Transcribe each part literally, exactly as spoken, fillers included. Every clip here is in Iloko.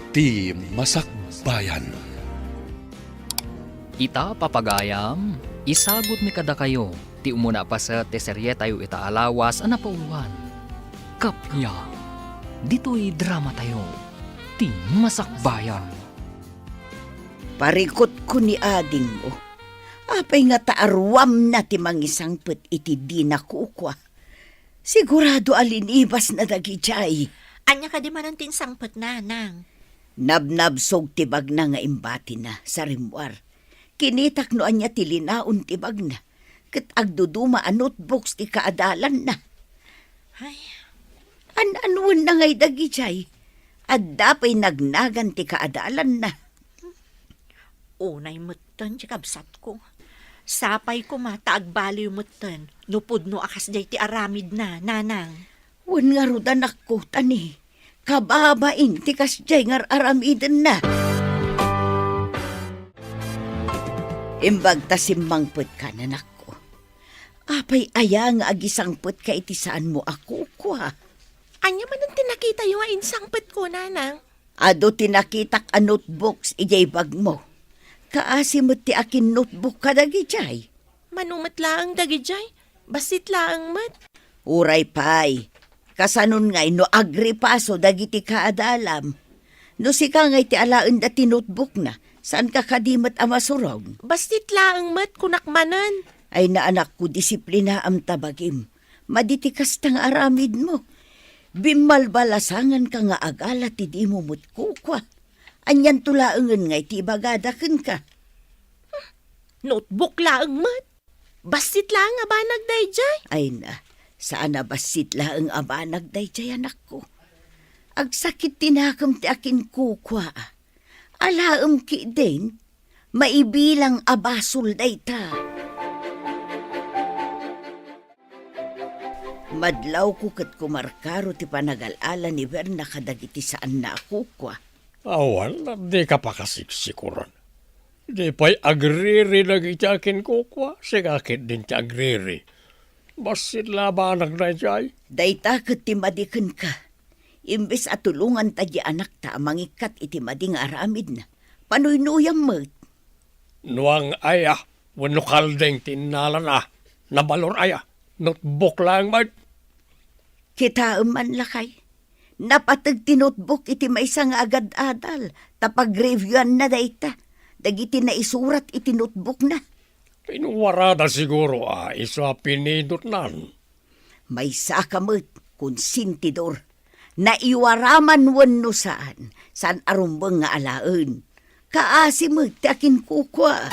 Ti Masakbayan. Ita, papagayam, isagutmi kadakayo ti umuna a paset ti serietayo ita a lawas a napauluan. Kappia, ditoy dramatayo, Ti Masakbayan. Parikutko ni adingmo. Apay ngata a ruamna ti mangisangpet iti dina kukua? Sigurado a linibasna dagidiay. Ania kadi manen ti insangpetna, Nang? Nabnabsog ti bagna nga imbatina sa rimmuar. Kinitak no ania ti linaon ti bagna, ket agduduma a notebooks ti kaadalanna. Ay. An-anuenna ngay dagidiay? Adda pay nagnagan ti kaadalanna. Unay metten ti kabsatko. Sapay koma ta agbaliw metten no pudno a kasdiay ti aramidna, Nanang. Wen ngarud, anakko, ta ni, kababain ti kasdiay nga ar-aramidenna. Imbag ta simmangpetka, anakko. Apay aya nga agisangpetka iti saanmo a kukua? Ania manen ti nakitayo nga insangpetko, Nanang? Adu ti nakitak a notebooks idiay bagmo. Kaasi met ti akin-notebook kadagidiay. Mano met laeng dagidiay? Bassit laeng met. Uray pay, kasanon ngay no agripaso dagiti kaadalam? No sika ngay ti alaenda ti notebookna, saanka kadi met a masurog? Bassit laeng met, kunak manen. Ay, anakko, disiplinaam ta bagim. Madi ti kasta nga aramidmo. Bimmalbalasanganka nga agala ti dimo met kukua. Anianto laengen ngay ti ibagada kenka? Notebook laeng met. Bassit laeng a banag daydiay. Ay na, saan a bassit laeng a banag daydiay, anakko. Agsakit ti nakem ti akin kukua. Alaem ketdin, maibilang a basol dayta. Madlawko ket kumarkaro ti panagal-ala ni Berna kadagiti saanna a kukua. Awan, dika pakasiksikuran. Di pay agriri dagiti akin kukua, sika ketdin ti agriri. Bassit la a banag daydiay. Dayta ket ti madi kenka. Imbes a tulonganta di anakta a mangikkat iti madi nga aramidna, panuynuyam met. Nuang aya wenno kalding ti innalana, nabalor aya, notebook laeng met. Kitaem man, lakay, napateg ti notebook iti maysa nga agad-adal ta pagreviewna dayta dagiti naisurat iti notebookna. Pinuarada siguro a isu a pinidotnan. Maysaka met, konsentidor. Naiwara man wenno saan, saan a rumbeng nga alaen. Kaasi met ti akin kukua.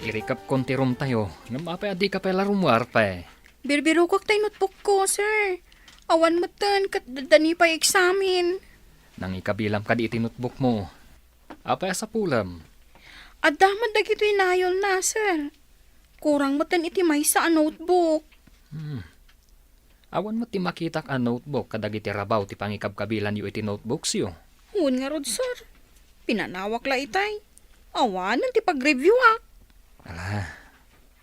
Irikepkon ti roomtayo, ngem apay a dika pay la rummuar pay? Birbirokak tay notebookko, sir. Awan metten ket adda ni pay eksamen. Nangikabilam kadi iti notebookmo? Apay a sapulem? Adda met dagitoy nayolna, sir. Kurang metten iti maysa a notebook. Hmm. Awan met ti makitak a notebook kadagiti rabaw ti pangikabkabilanyo iti notebooksyo. Wen ngarud, sir. Pinanawak la itay. Awanen ti pagreviewak. Ala,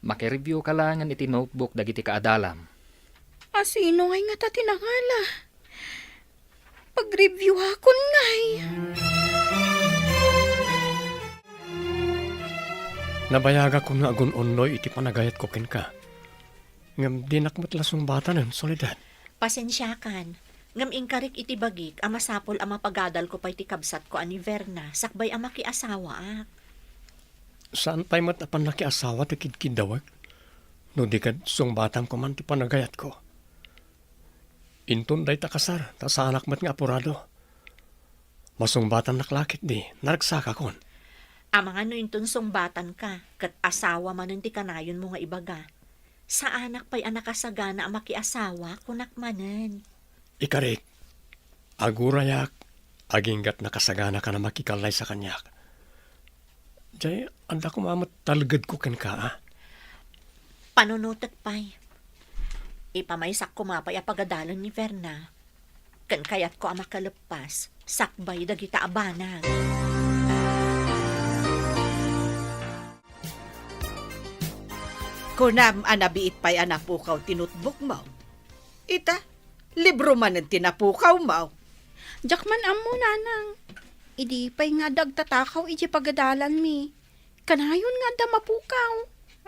makireviewka laengen iti notebook dagiti kaadalam. A sino ngay ngata ti nangala? Pagreviewakon ngay. Nabayagakon nga agun-unnoy iti panagayatko kenka. Ngem dinak met la sungbatanen, Soledad. Pasensiakan. Ngem inkarik iti bagik a masapul a mapagadalko pay ti kabsatko a ni Verna sakbay a makiasawaak. Saan pay met a pannakiasawa ti kidkiddawek no di ket sungbatanko man ti panagayatko. Inton dayta kasar, ta saanak met nga apurado. Masungbatannak la ketdi, naragsakakon. Amangan no inton sungbatanka, ket asawa manen ti kanayonmo nga ibaga. Saanak pay a nakasagana a makiasawa, kunak manen. Ikarik, agurayak, aginggat nakasaganaka a makikallaysa kaniak. Jay, adda koma met talgedko kenka, a? Panunotek pay. Ipamaysak koma pay a pagadalen ni Verna. Ken kayatko a makaleppas sakbay dagita a banag. Kunam a nabiit pay a napukaw ti notebookmo. Ita, Libro manen ti napukawmo. Diak man ammo, nanang. Idi pay nga adda agtatakaw idiay pagadalanmi, kanayon nga adda mapukaw.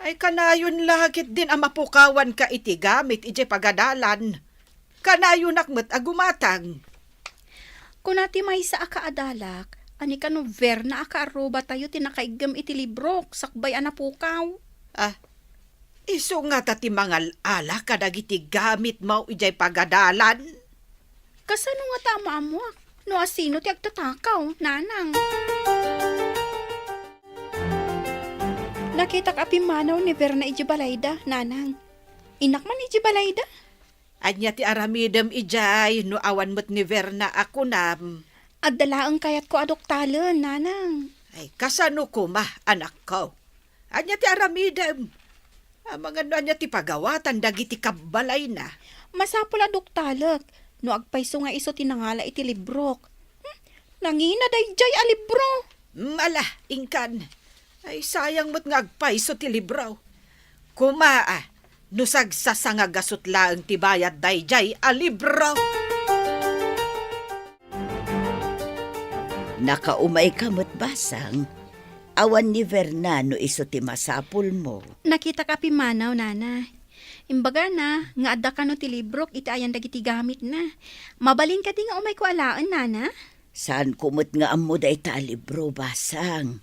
Ay, kanayon la ketdin a mapukawanka iti gamit idiay pagadalan. Kanayonak met a gumatang. Kuna ti maysa a kaadalak, a ni kano Verna a kaarrubatayo ti nakaiggem iti librok sakbay a napukaw. Ah, isu ngata ti mangal-ala kadagiti gamitmo idiay pagadalan? Kasano ngata a maammoak no asino ti agtatakaw, nanang? Nakitak a pimmanaw ni Verna idiay balayda, nanang. Innak man idiay balayda? Ania ti aramidem idiay no awan met ni Verna a kunam? Adda laeng kayatko a duktalen, nanang. Ay, kasano koma, anakko? Ania ti aramidem? Amangan no ania ti pagawatan dagiti kabbalayna? Masapul a duktalek no agpayso nga isu ti nangala iti librok. Hmm, nangina daydiay a libro. Mm, ala, inkan. Ay, sayang met nga agpayso ti libro. Koma, ah, no sagsasanga gasut laeng ti bayad daydiay a libro. Nakaumayka met, Basang. Awan ni Verna no isu ti masapulmo. Nakitak a pimmanaw, nana. Imbagana nga adda kano ti librok iti ayan dagiti gamitna. Mabalin kadi nga umayko alaen, nana? Saanko met nga ammo dayta a libro, Basang.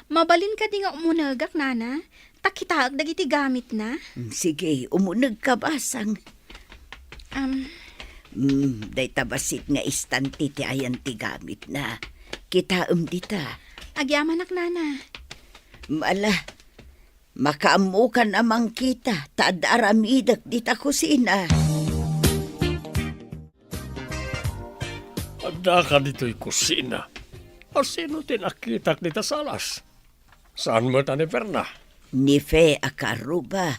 Mabalin kadi nga umunegak, nana? Ta kitaek dagiti gamitna. Mm, sige, umunegka, Basang. Am. Mm, dayta bassit nga istante ti ayan ti gamitna. Kitaem dita. Agyamanak, nana. Mm, ala, makaammokan a mangkita, ta adda aramidek dita kusina. Addaka ditoy kusina. Asino ti nakitak dita salas? Saan met a ni Verna? Ni Fe a kaarruba.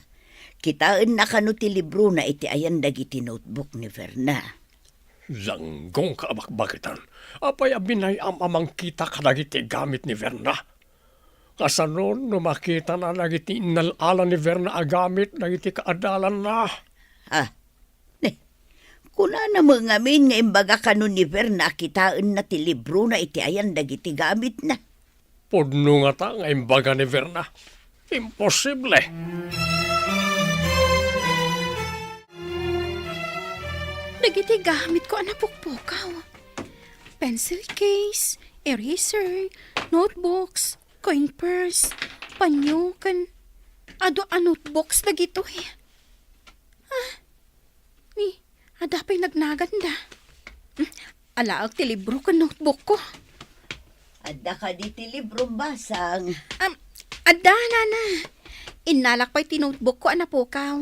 Kitaenna kano ti librona iti ayan dagiti notebook ni Verna. Langgongka a bakbakitan. Apay a binay-am a mangkita kadagiti gamit ni Verna? Kasano no makitana dagiti innal-ala ni Verna a gamit dagiti kaadalanna? Ah, ne, kunana met ngamin nga imbaga kano ni Verna a kitaenna ti librona iti ayan dagiti gamitna. Pudno ngata nga imbaga ni Verna. Imposible! Dagiti gamitko a napukpukaw. Pencil case, eraser, notebooks, coin purse, panyo, ken adu a notebooks dagitoy. Ah, ni, adda pay nagnaganda. Hmm, alaek ti libro ken notebookko. Adda kadi ti librom, Basang? Am, adda, nana. Innalak pay ti notebookko a napukaw.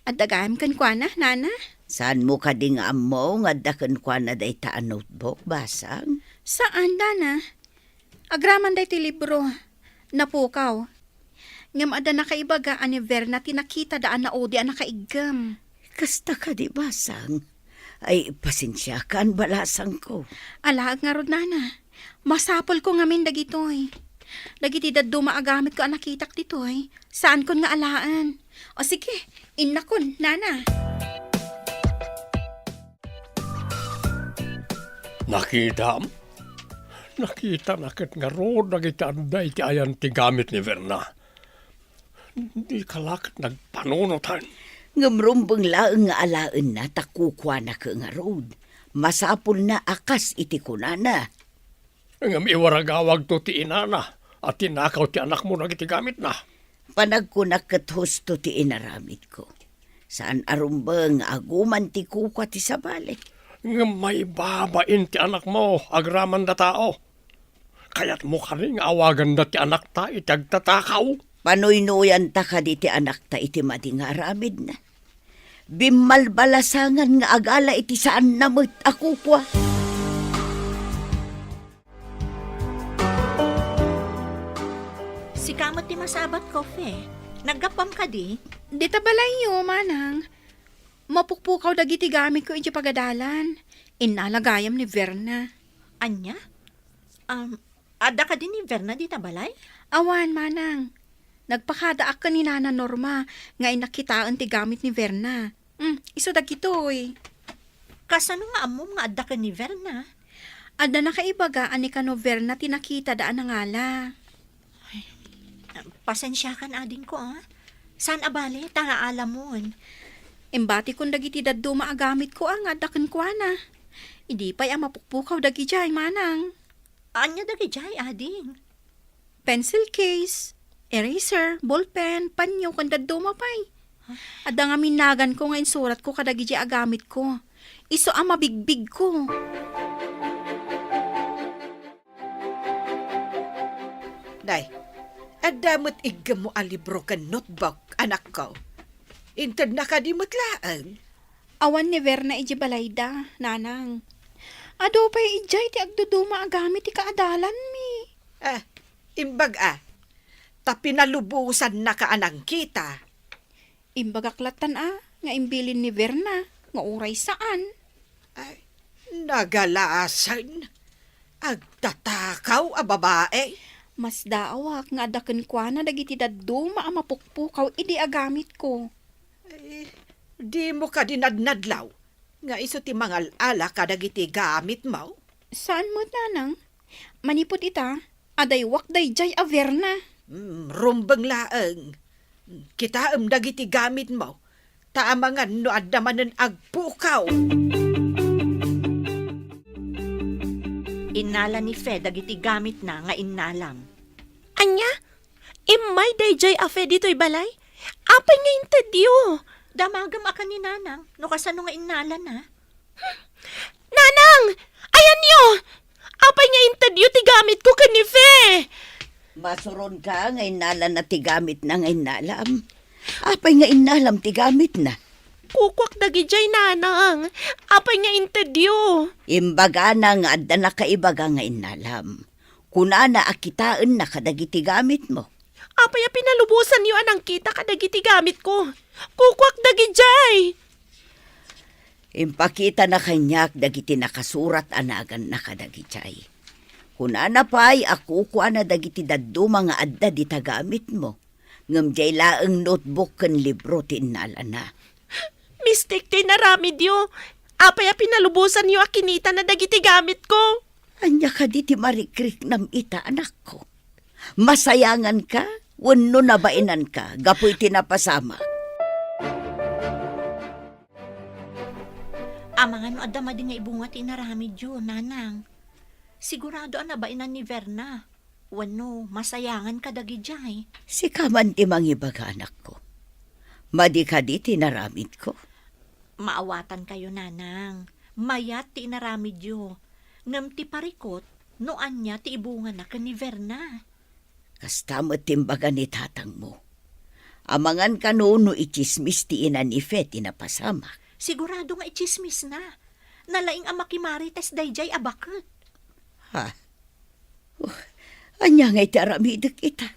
Adda gayam kenkuana, nana? Saanmo kadi nga ammo nga adda kenkuana dayta a notebook, Basang? Saan, nana. Agraman daytoy libro. Napukaw. Ngem adda nakaibaga a ni Verna ti nakitada a naudi a nakaiggem. Kasta kadi, Basang? Ay, pasensiakan, balasangko. Alaek ngarud, nana. Masapulko ngamin dagitoy. Dagiti dadduma a gamitko a nakitak ditoy, saankon nga alaen. O sige, innakon, nana. Nakitam? Nakitana ket ngarud dagiti adda iti ayan ti gamit ni Verna. Dika la ket nagpanunotan. Ngem rumbeng laeng nga alaenna ta kukuana ket ngarud. Masapulna a kas iti kunana. Ngem iwaragawagto ti inana a tinakaw ti anakmo dagiti gamitna. Panagkunak ket husto ti inaramidko. Saan a rumbeng nga aguman ti kukua ti sabali. Ngem maibabain ti anakmo agraman da tao. Kayatmo kadi nga awaganda ti anakta iti agtatakaw? Panuynoyanta kadi ti anakta iti madi nga aramidna? Bimmalbalasangan nga agala iti saanna met a kukua. Sika met ti masabat, Kofe. Naggapuam kadi? Dita balayyo, manang. Mapukpukaw dagiti gamitko idiay pagadalan. Innala gayam ni Verna. Ania? Um, adda kadi ni Verna dita balay? Awan, manang. Nagpakadaak ken ni Nana Norma nga innak kitaen ti gamit ni Verna. Hmm, isu dagitoy. Kasano nga ammom nga adda ken ni Verna? Adda nakaibaga a ni kano Verna ti nakitada a nangala. Ay, pasensiakan, adingko, a. Saan a bale, ta naalamon. Imbatikon dagiti dadduma a gamitko a nga adda kenkuana. Idi pay a mapukpukaw dagidiay, manang. Ania dagidiay, ading? Pencil case, eraser, ballpen, panyo, ken dadduma pay. Adda ngamin naganko nga insuratko kadagiti a gamitko. Isu a mabigbigko. Nay, adda met iggemmo a libro ken notebook, anakko. Intedna kadi met laeng? Awan ni Verna idiay balayda, nanang. Adu pay idiay ti agduduma a gamit ti kaadalanmi. Ah, imbag a, ta pinalubosannaka a nangkita. Imbagak lattan a, nga imbilin ni Verna, nga uray saan. Ay, nagalasen. Agtatakaw a babae. Masdaawak nga adda kenkuana dagiti dadduma a mapukpukaw idi a gamitko. Eh, dimo kadi nadnadlaw nga isu ti mangal-ala kadagiti gamitmo? Saan met, nanang. Manipud ita, adaywak daydiay a Verna. Hmm, rumbeng laeng. Kitaem dagiti gamitmo, ta amangan no adda manen agpukaw. Innala ni Fe dagiti gamitna nga innalam. Ania? Immay daydiay a Fe ditoy balay? Apay nga intedyo? Damagem a ken ni Nanang, no kasano nga innalana. Nanang! Ayanyo! Apay nga intedyo ti gamitko ken ni Fe? Masuronka nga innalana ti gamitna nga innalam. Apay nga innalam ti gamitna? Kukuak dagidiay, Nanang. Apay nga intedyo? Imbagana nga adda nakaibaga nga innalam. Kunana a kitaenna kadagiti gamitmo. Apay a pinalubosanyo a nangkita kadagiti gamitko? Kukuak dagidiay! Impakitana kaniak dagiti nakasurat a naganna kadagidiay. Kunana pay a kukuana dagiti dadduma nga adda dita gamitmo, ngem diay laeng notebook ken libro ti innalana. Mistik ti inaramidyo. Apay a pinalubosanyo a kinitana dagiti gamitko? Ania kadi ti marikriknam ita, anakko? Masayanganka wenno nabainanka gapu iti napasamak? Amangan no adda madi nga ibunga ti inaramidyo, Nanang. Sigurado a nabainan ni Verna. Wenno, masayangan kadagidiay. Sika man ti mangibaga, anakko. Madi kadi ti inaramidko? Maawatankayo, Nanang. Mayat ti inaramidyo. Ngem ti parikut, no ania ti ibungana ken ni Verna. Kasta met ti imbaga ni tatangmo. Amangan kano no itsismis ti ina ni Fe ti napasamak? Sigurado nga itsismisna. Nalaing a makimarites daydiay a baket. Ha? Uh, ania ngay ti aramidek ita?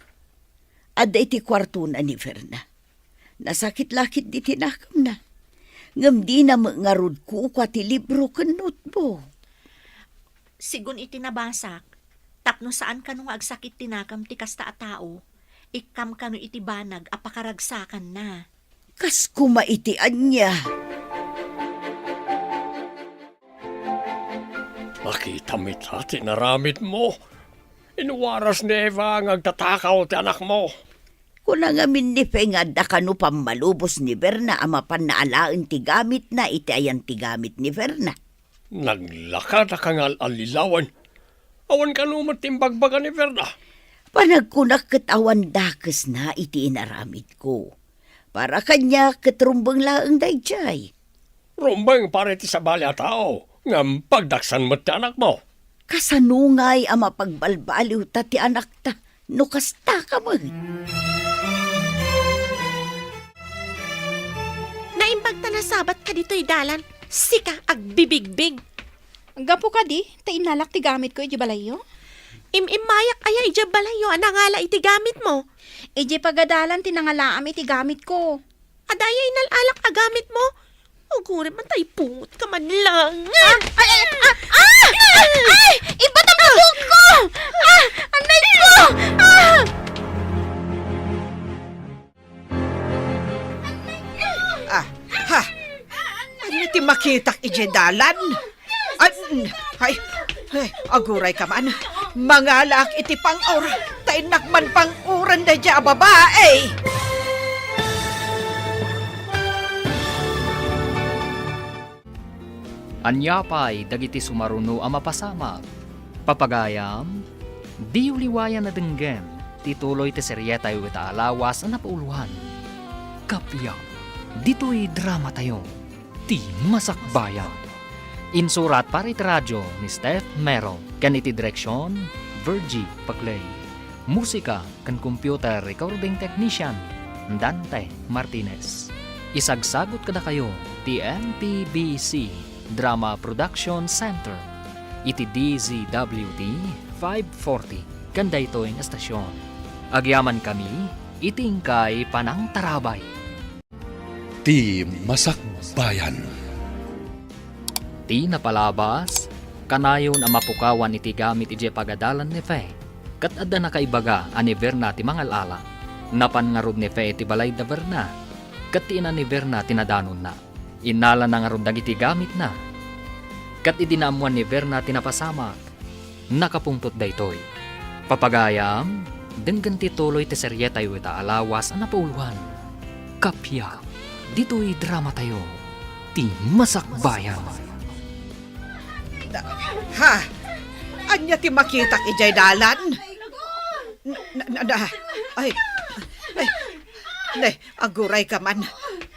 Adda iti kuartona ni Verna. Nasakit la ketdi ti nakemna. Ngem dina met ngarud kukua ti libro ken notebook. Sigun iti nabasak, tapno saan kano nga agsakit ti nakem ti kasta a tao, ikkam kano iti banag a pakaragsakanna. Kas koma iti ania? Nakitam ita ti inaramidmo. Inwaras ni Eva nga agtatakaw ti anakmo. Kuna ngamin ni Fe nga adda kano pammalubos ni Verna a mapanna alaen ti gamitna iti ayan ti gamit ni Verna. Naglakada ka nga al-allilawen. Awan kano met ti imbagbaga ni Verna. Panagkunak ket awan dakesna iti inaramidko. Para kaniak ket rumbeng laeng daydiay. Rumbeng para iti sabali a tao, ngem pagdaksan met ti anakmo. Kasano ngay a mapagbalbaliwta ti anakta no kasta ka met? Naimbag ta nasabat ka ditoy dalan, sika agbibigbig. Gapu kadi, ta innalak ti gamitko idiay balayyo? Im-immayak aya idiay balayyo a nangala iti gamitmo? Idiay pagadalan ti nangalaam iti gamitko. Adda aya inal-alak a gamitmo? Ugurim a taipungot ka man lang. Ah! Ay, ay, ah! Ah! Ay! Ibatam ti buhok ko! Ah! Anay ko! Ah! Ah, ha! Ania ti Kitak idiay dalan. Ay, ay, ay, aguray ka man. Mangalaak iti pang-or, ta innak man pang-uran daydiay a babai. Ania pay dagiti sumaruno a mapasamak? Papagayam, diyo liwayan a denggen ti tuloy ti serietayo ita a lawas a napauloan. Kappia, ditoy dramatayo, ti Masakbayan. Insurat para iti radio ni Steph Mero ken iti direksion, Virgie Paclay. Musika ken computer recording technician, Dante Martinez. Isagsagut kadakayo ti M P B C Drama Production Center iti D Z W T five forty ken daytoy nga estasion. Agyamankami iti inkay panangtarabay. Ti Masakbayan. Ti napalabas, kanayon a mapukawan iti gamit idiay pagadalan ni Fe, ket adda nakaibaga a ni Verna ti mangal-ala. Napan ngarud ni Fe iti balay da Verna, ket ti ina ni Verna ti nadanonna. Innalana ngarud dagiti gamitna. Ket idi naammuan ni Verna ti napasamak, nakapungtot daytoy. Papagayam, denggen ti tuloy ti serietayo ita a lawas a napauloan. Kappia, ditoy dramatayo, ti Masakbayan. Ha? Ania ti makitak idiay dalan? Na, na, na, na, ay, ay, ne, aguray ka man.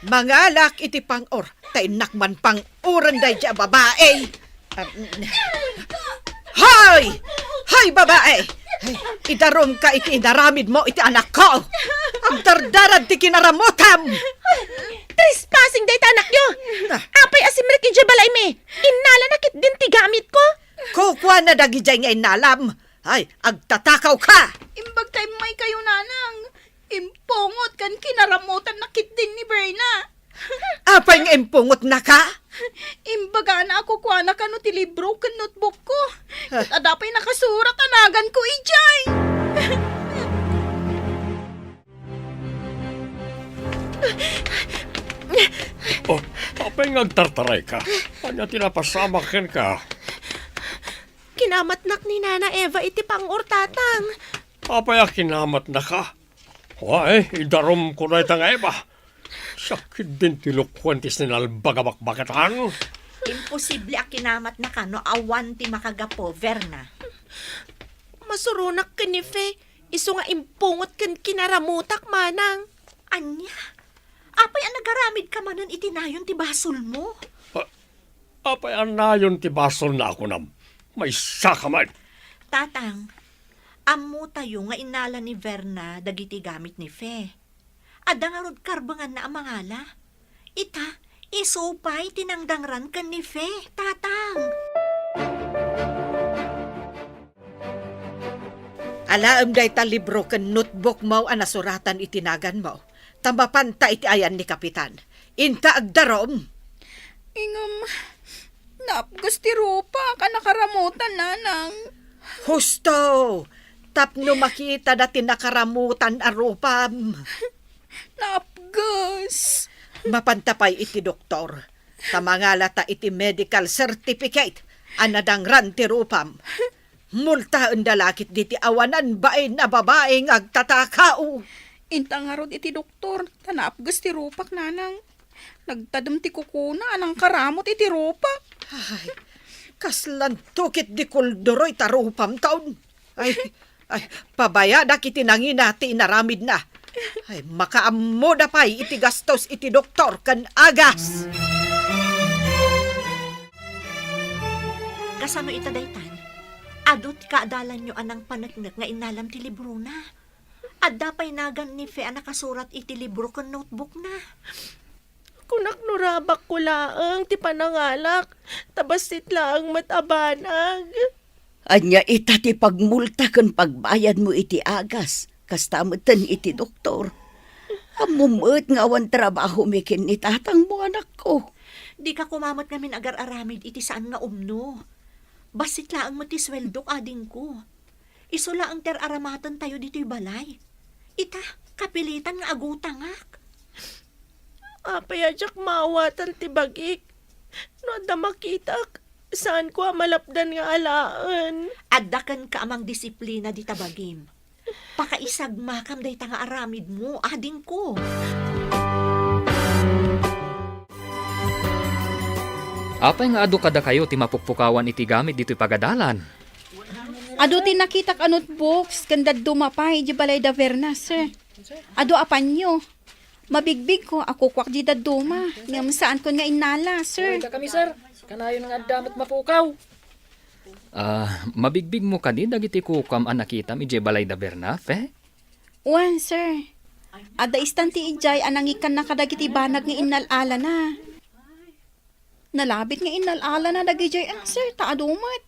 Mangalaak iti pang-or, ta innak man pang-uran daydiay a babai. Ah, mm. Hoy! Hoy, babai! Ay, idarumka iti inaramidmo iti anakko! Agdardarad ti kinaramutam! Trespassing dayta anakyo! Ah. Apay a simrek idiay balaymi? Innalana ketdin ti gamitko! Kukuana dagidiay nga innalam! Ay, agtatakawka! Imbag ta immaykayo, nanang. Impungot ken kinaramutanna ketdin ni Verna. Apay nga impungotnaka? Imbagana a kukuana kano ti libro ken notebookko. Ah. Ket adda pay nakasurat a naganko idiay. Oh, apay nga agtartarayka? Ania ti napasamak kenka? Kinamatnak ni Nana Eva iti pang-or, Tatang. Apay a kinamatnaka? Wa, eh, idarumko dayta nga Eva. Siak ketdin ti lukuen ti sinalbag a bakbakatan. Imposible a kinamatnaka no awan ti makagapu, Verna. Masuronak ken ni Fe, isu nga impungot ken kinaramutak, manang. Ania? Apay a nagaramidka manen iti nayon ti basolmo? Ah, apay a nayon ti basolna a kunam? Maysaka met. Tatang, ammotayo nga innala ni Verna dagiti gamit ni Fe. Adda ngarud karbenganna a mangala. Ita, isu pay ti nangdangran ken ni Fe, Tatang. Alaem dayta libro ken notebookmo a nasuratan iti naganmo, ta mapanta iti ayan ni Kapitan. Inka agdarum. Ngem, naapges ti rupak a nakaramutan, nanang. Husto! Tapno makitada ti nakaramutan a rupam. Naapges. Mapanta pay iti doktor, ta mangalata iti medical certificate a nadangran ti rupam. Multaenda la ketdi ti awanan bain a babai nga agtatakaw. Inta ngarud iti doktor, ta naapges ti rupak, nanang. Nagtadem ti kukuna a nangkaramut iti rupak. Ay, kaslanto ketdi kulduroy ta rupam taon. Ay, ay, pabayadak iti nangina ti inaramidna. Ay, makaammoda pay iti gastos iti doktor ken agas. Kasano ita daytan? Adu ti kaadalanyo a nangpaneknek nga innalam ti librona. Adda pay nagan ni Fe a nakasurat iti libro ken notebookna. Kunak no rabakko laeng ti panangalak, ta bassit laeng met a banag. Ania ita ti pagmulta ken pagbayadmo iti agas, kasta metten iti doktor? Ammom met nga awan trabahomi ken ni tatangmo, anakko. Dika koma met ngamin agar-aramid iti saan nga umno. Bassit laeng met ti sueldok, adingko. Isu laeng ti ar-aramatentayo ditoy balay. Ita, kapilitan nga agutangak. Apay a diak maawatan ti bagik? No adda makitak, saanko a malapdan nga alaen. Adda kenka a mangdisiplina dita bagim. Pakaisagmakam dayta nga aramidmo, adingko. Apay nga adu kadakayo ti mapukpukawan iti gamit ditoy pagadalan? Adu ti nakitak a notebooks ken dadduma pay idiay balay da Verna, sir. Adu a panyo. Mabigbigko a kukuak di dadduma, ngem saanko nga innala, sir. Wen, dakami, sir. Kanayon nga adda met mapukaw. Ah, mabigbigmo kadi dagiti kukuam a nakitam idiay balay da Bernafe? Wen, sir. Adda istan ti idiay a nangikkanna kadagiti banag nga innal-alana. Nalabit nga innal-alana dagidiay, ah, sir, ta adu met.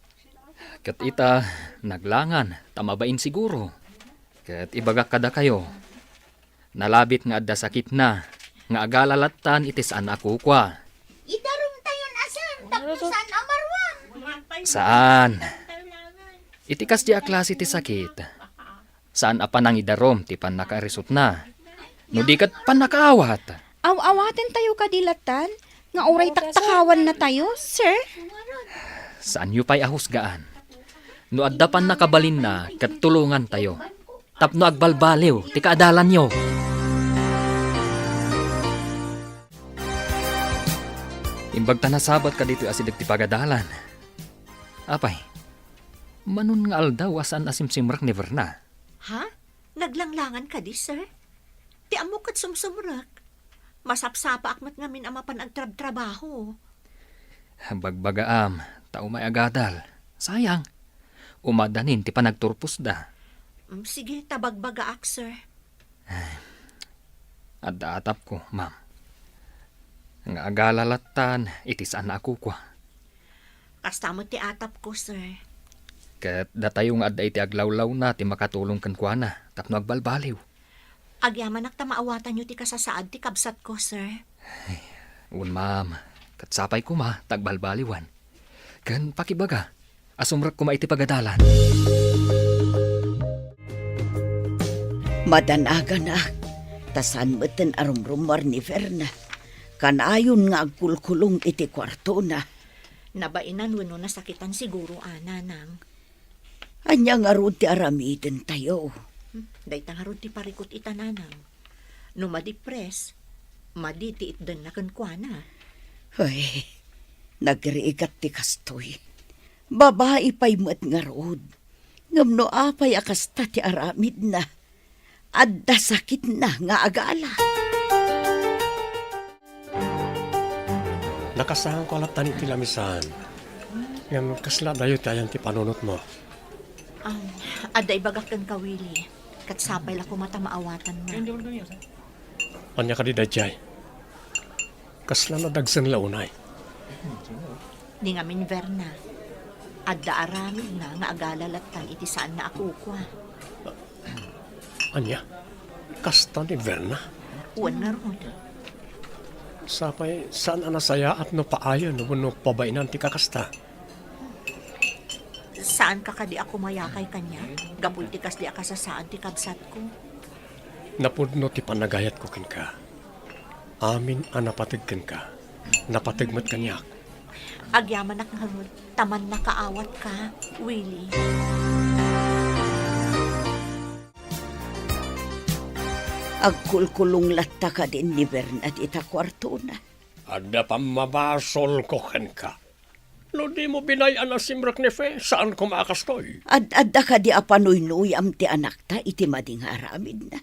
Ket ita, naglangan, ta mabain siguro. Ket ibagak kadakayo, nalabit nga adda sakitna, nga agala lattan iti saan a kukua. Idarumtayon a, sir, tapno saan a maruam. Saan. Iti kasdi a klase ti sakit, saan a panangidarum ti pannakaarisutna. No di ket pannakaawat. Aw-awatentayo kadi lattan nga uray taktakawannatayo, sir? Saanyo pay a husgaan. No adda pannakabalinna ket tulongantayo tapno agbalbaliw ti kaadalanyo. Imbag ta nasabat kaditoy asideg ti pagadalan. Apay, manon nga aldaw a saan a simsimrek ni Verna? Ha? Naglanglangan kadi, sir? Ti ammok ket sumsumrek. Masapsapaak met ngamin a mapan agtrabtrabaho. Bagbagaam, ta umay agadal. Sayang. Umadanin ti panagturposda. Mm, sige, ta bagbagaak, sir. Adda atapko, ma'am. Nga agala lattan iti saan a kukua. Kasta met ti atapko, sir. Ket datayo nga adda iti aglawlawna ti makatulong kenkuana tapno agbalbaliw. Agyamanak ta maawatanyo ti kasasaad ti kabsatko, sir. Wen, ma'am. Ket sapay koma ta agbalbaliwan. Ken pakibaga a sumrek koma iti pagadalan. Madanaganak, ta saan metten a rumrumuar ni Verna. Kanayon nga agkulkulong iti kuartona. Nabainan wenno nasakitan siguro, a, nanang. Ania ngarud ti aramidentayo? Hmm, dayta ngarud ti parikut ita, nanang. No madipres, madi ti itdenna kenkuana. Ay, nagrigat ti kastoy. Babai pay met ngarud. Ngem no apay a kasta ti aramidna, adda sakitna nga agala. Nakasaanko a lattan iti lamisaan. Ngem kasla adayo ti ayan ti panunotmo? Um, adda ibagak kenka, Willie. Ket sapay la koma ta maawatanna. Ania kadi daydiay? Kasla nadagsen la unay? Ni ngamin, Verna, adda aramidna nga agala lattan iti saanna a kukua. Ania? Kasta ni Verna? Wen ngarud. Sapay, saan a nasayaat no paayen wenno pabainan ti kakasta? Saanka kadi a kumayakay kaniak gapu iti kasdi a kasasaad ti kabsatko? Napudno ti panagayatko kenka. Amin a napateg kenka, napateg met kaniak. Agyamanak ngarud ta mannakaawatka, Willie. Agkulkulong latta kadin ni Bernat ita kuartona. Adda pammabasolko kenka. No dimo binay-an a simrek ni Fe, saan koma a kastoy. Ad-adda kadi a panuynuyam ti anakta iti madi nga aramidna?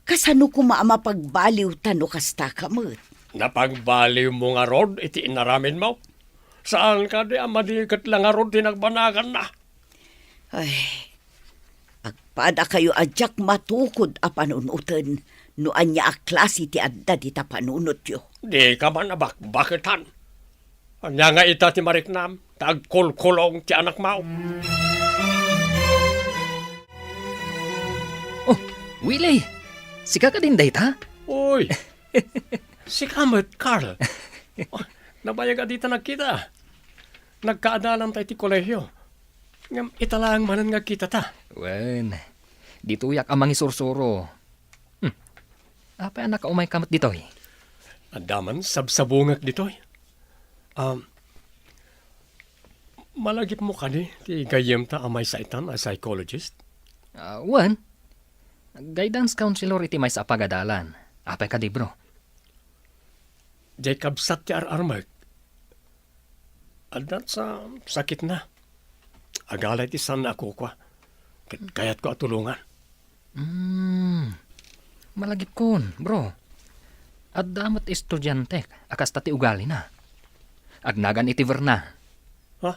Kasano koma a mapagbaliwta no kastaka met? Napagbaliwmo ngarud iti inaramidmo? Saan kadi a madi ket la ngarud ti nagbanaganna? Ay, agpadakayo a diak matukod a panunoten no ania a klase ti adda dita panunotyo. Dika man a bakbaketan. Ania nga ita ti mariknam ta agkulkulong ti anakmo? Oh, Willie! Sika kadin dayta? Uy! Sika met, Carl. Oh, nabayag a dita nagkita. Nagkaadalanta iti kolehio. Ngem ita laeng manen nga agkitata. Wen, ditoyak a mangisursuro. Hmm. Apay a nakaumayka met ditoy? Adda man sabsabungek ditoy. Um, malagipmo kadi ti gayyemta a maysa itan a psychologist? Ah, wen. Guidance counselor iti maysa a pagadalan. Apay kadi, bro? Diay kabsat ti ar-armek. Adda sa sakitna. Agala iti saanna a kukua. Ket kayatko a tulongan. Hmm. Malagipkon, bro. Adda met estudiantek a kasta ti ugalina. Agnagan iti Verna. Ha?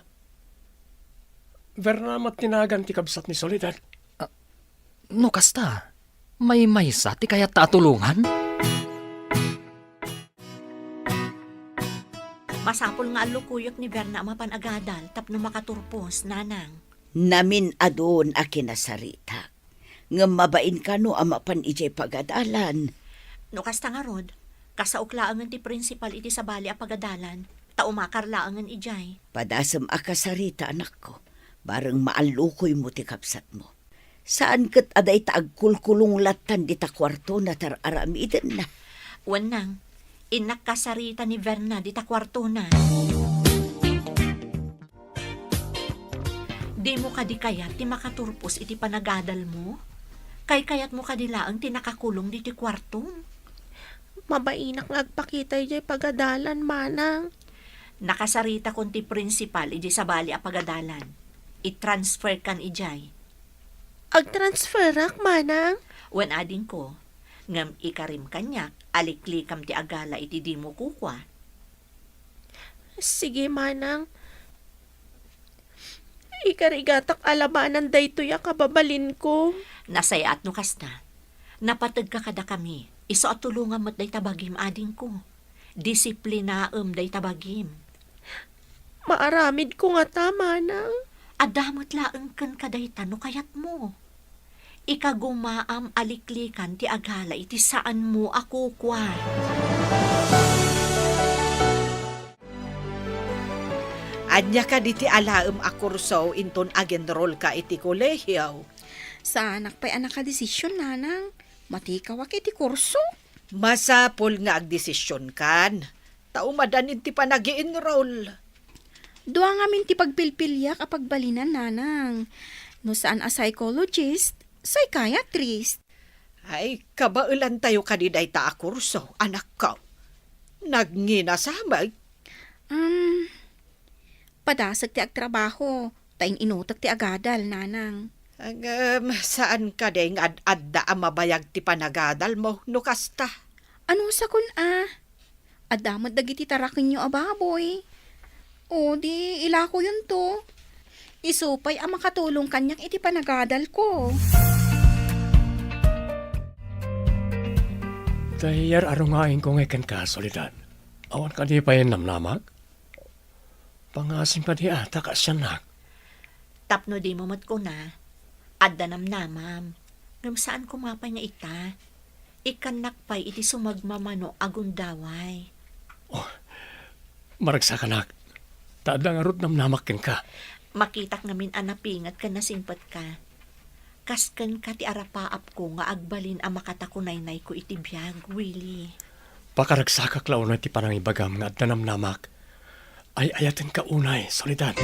Verna met ti nagan ti kabsat ni Soledad? Ah, no kasta, maymaysa ti kayatta a tulongan? Masapul nga allukoyek ni Verna a mapan agadal tapno makaturpos, nanang. Namin-adun a kinasaritak. Ngem mabain kano a mapan idiay pagadalan. No kasta ngarud, kasaok laengen ti prinsipal iti sabali a pagadalan, ta umakar laengen idiay. Padasem a kasarita, anakko, bareng maallukoymo ti kabsatmo. Saan ket a dayta agkulkulong lattan dita kuartona ta ar-aramidenna. Wen nang, innak kasarita ni Verna dita kuartona. Dimo kadi kayat ti makaturpos iti panagadalmo? Kaykayatmo kadi laeng ti nakakulong ditoy kuartom? Mabainak nga agpakita idiay pagadalan, manang. Nakasaritakon ti prinsipal idiay sabali a pagadalan. I-transfer kan idiay. Agtransferak, manang? Wen adingko, ngem ikarim kaniak a liklikam ti agala iti dimo kukua. Sige, manang. Ikarigatak a labanan daytoy a kababalinko. Nasayaat no kasta. Napategka kadakami. Isu a tulongam met dayta bagim, adingko. Disiplinaem dayta bagim. Maaramidko ngata, manang. Adda met laeng kenka dayta no kayatmo. Ikagumaam a liklikan ti agala iti saanmo a kukua. Ania kadi ti alaem a kurso inton ag-enrollka iti kolehiyo? Saanak pay a nakadesisyon, nanang. Matikawak iti kurso. Masapul nga agdesisyon kan, ta umadan iti panag-i-enroll. Dua ngamin ti pagpilpiliak a pagbalinan, nanang. No saan a psychologist, psychiatrist. Ay, kabaelantayo kadi dayta a kurso, anakko. Nagnginasamag. Um, padasek ti agtrabaho, ta in-inutek ti agadal, nanang. Ngem, saan kadi nga ad-adda a mabayag ti panagadalmo no kasta? Anusakon a? Adda met dagiti tarakenyo a baboy. O, di ilakoyonto. Isu pay a makatulong kaniak iti panagadalko. Tay, ar-arungaenko ngay kenka, Soledad. Awan kadi pay namnamak? Pangasim kadi a, ta kaasiannak. Tapno dimo met kuna, adda namnamam. Ngem saan koma pay nga ita. Ikkannak pay iti sumagmamano a gundaway. Oh, maragsakanak. Ta adda ngarud namnamak kenka. Makitak ngamin a napinget ken nasingpetka. Kas kenka ti arapaapko nga agbalin a makatakunaynayko iti biag, Willie. Pakaragsakak la unay ti panangibagam nga adda namnamak. Ay-ayatenka unay, Soledad.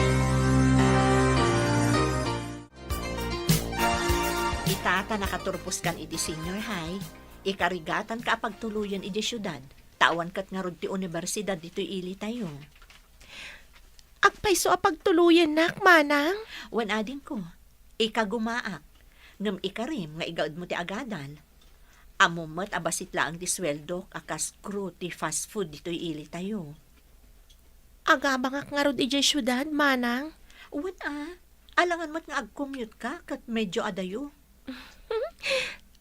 Ita ta nakaturposkan iti senior high, ikarigatanka a pagtuloyen idiay siudad, ta awan ket ngarud ti universidad ditoy ilitayo. Agpayso a pagtuloyennak, manang? Wen adingko, ikagumaak, ngem ikarim nga igaedmo ti agadal. Ammom met a bassit laeng ti sueldok a kas crew ti fast food ditoy ilitayo. Agabangak ngarud idiay siudad, manang? Wen a, alangan met nga agcommute ka ket medyo adayo.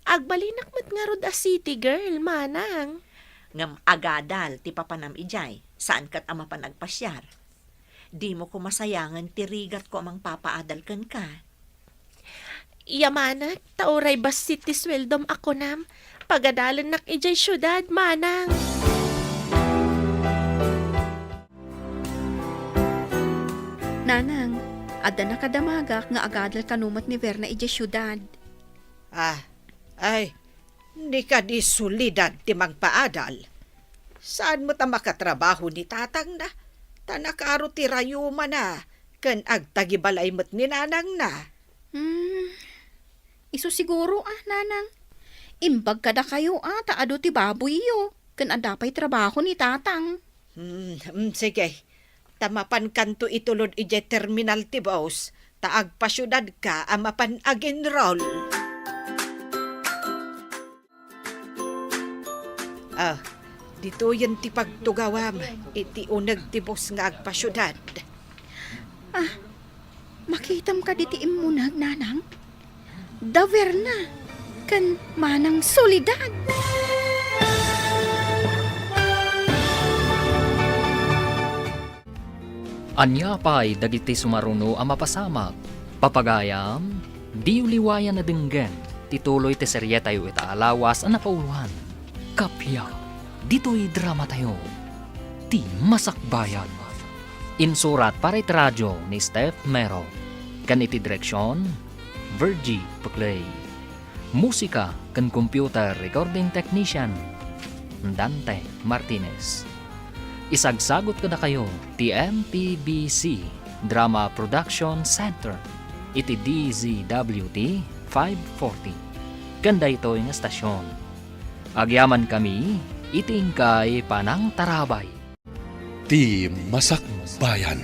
Agbalinak met ngarud a city girl, manang. Ngem agadal ti papanam idiay, saan ket a mapan agpasiar. Dimo koma sayangen ti rigatko a mangpapaadal kenka. Yamanek, ta uray bassit ti sueldom a kunam, pagadalennak idiay siudad, manang. Nanang, adda nakadamagak nga agadal kano met ni Verna idiay siudad. Ah, ay, ni kadi Soledad ti mangpaadal. Saan met a makatrabaho ni tatangna? Ta nakaro ti rayumana ken agtagibalay met ni nanangna. Hmm, isu siguro, a, nanang. Imbag kadakayo, a, ta adu ti baboyyo, ken adda pay trabaho ni tatang. Hmm, hmm, sige. Ta mapankanto itulod idiay terminal ti bus, ta agpasiudadka a mapan agenrol. Ah, ditoyen ti pagtugawam iti uneg ti bus nga agpasiudad. Ah, makitam kadi ti immuneg, nanang? Da Verna ken Manang Soledad. Ania pay dagiti sumaruno a mapasamak? Papagayam, diyo liwayan a denggen ti tuloy ti serietayo ita a lawas a napauloan. Kappia, ditoy dramatayo, Ti Masakbayan. Insurat para iti radio ni Steph Mero, ken iti direksion, Virgie Peclay. Musika ken computer recording technician, Dante Martinez. Isagsagut kadakayo ti M P B C Drama Production Center iti D Z W T five forty. Ken daytoy nga estasion, agyamankami iti inkay panangtarabay. Ti Masakbayan.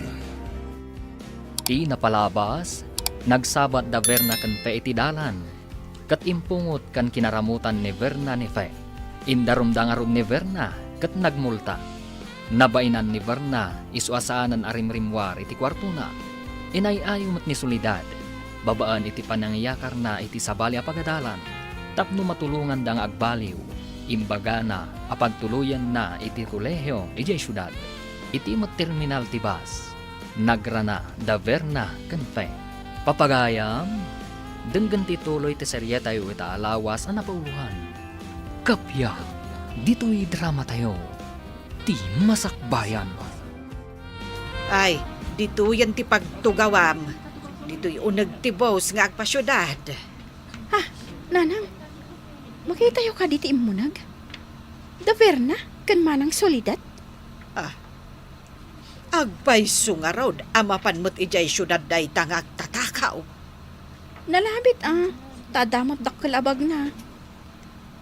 Ti napalabas, nagsabat da Verna ken Fe iti dalan, ket impungot ken kinaramutan ni Verna ni Fe. Indarumda ngarud ni Verna ket nagmulta. Nabainan ni Verna isu a saanen a rimrimmuar iti kuartona. Inay-ayo met ni Soledad, babaen iti panangiyakarna iti sabali a pagadalan, tapno matulonganda nga agbaliw. Imbagana a pagtuloyenna iti kolehio idiay siudad. Iti met terminal ti bus, nagrana da Verna ken Fe. Papagayam, denggen ti tuloy ti serietayo ita a lawas a napauloan. Kappia, ditoy dramatayo, Ti Masakbayan. Ay, ditoyen ti pagtugawam. Ditoy uneg ti bus nga agpasiudad. Ha, nanang, makitayo kadi ti immuneg? Da Verna ken Manang Soledad? Ah, agpayso ngarud a mapan met idiay siudad dayta nga agtatakaw. Nalabit, a, ta adda met dakkel a bagna.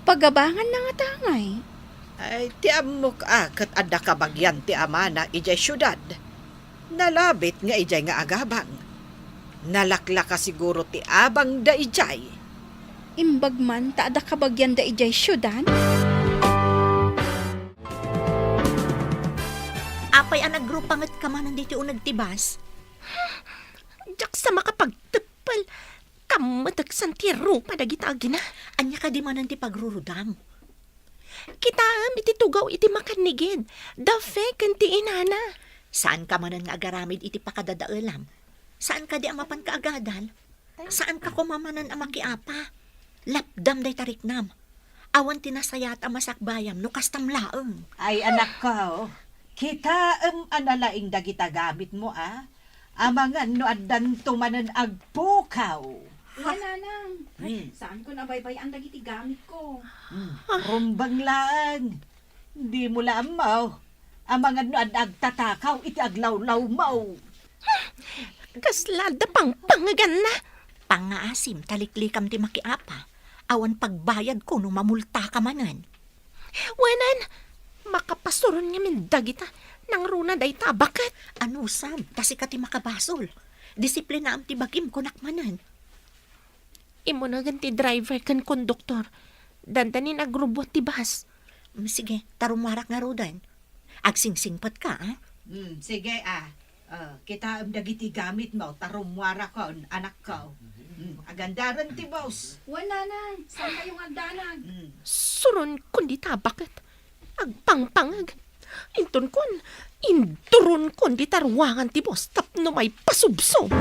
Pagabanganna ngata ngay? Ay, ti ammok a ket adda kabagian ti amana idiay siudad. Nalabit nga idiay nga agabang. Nalaklaka siguro ti abangda idiay. Imbag man ta adda kabagianda idiay siudad? Apay a nagrupangetka manen ditoy uneg ti bus? Diak sa makapagteppel. Kammeteksan ti rupa dagita agina. Ania kadi manen ti pagrurudam? Kitaem iti tugaw iti makannigid, da Fe ken ti inana. Saanka manen nga agaramid iti pakadadaelam? Saan kadi a mapanka agadal? Saanka koma manen a makiapa? Lapdam dayta riknam. Awan ti nasayaat a masakbayam no kastam laeng. Ay, anakko, kitaem a nalaing dagita gamitmo, a? Amangan no addanto manen agpukaw. Wen, nanang. Hmm. Saanko a baybay-an dagiti gamitko. Hmm. Rumbeng laeng. Dimo la ammo. Amangan no adda agtatakaw iti aglawlawmo. Kasla adda pangpangeganna. Pangngaasim ta liklikam ti makiapa. Awan pagbayadko no mamultaka manen. Wen, makapasuron ngamin dagita, nangruna dayta a baket. Anusam, ta sika ti makabasol. Disiplinaam ti bagim, kunak manen. Immunegen ti driver ken konduktor. Dandanin agrubbuat ti bus. Mm, sige, ta rummuarak ngaruden. Agsingsingpetka, a? Mm, sige, a. Ah, kitaem dagiti gamitmo, ta rummuarakon, anakko. Mm, agandaren ti bus. Wen, nanang, saankayo nga agdanag? Mm. Suronkon dita a baket. Agpangpangeg. Intonkon, induronkon dita ruangan ti bus tapno maipasubsob.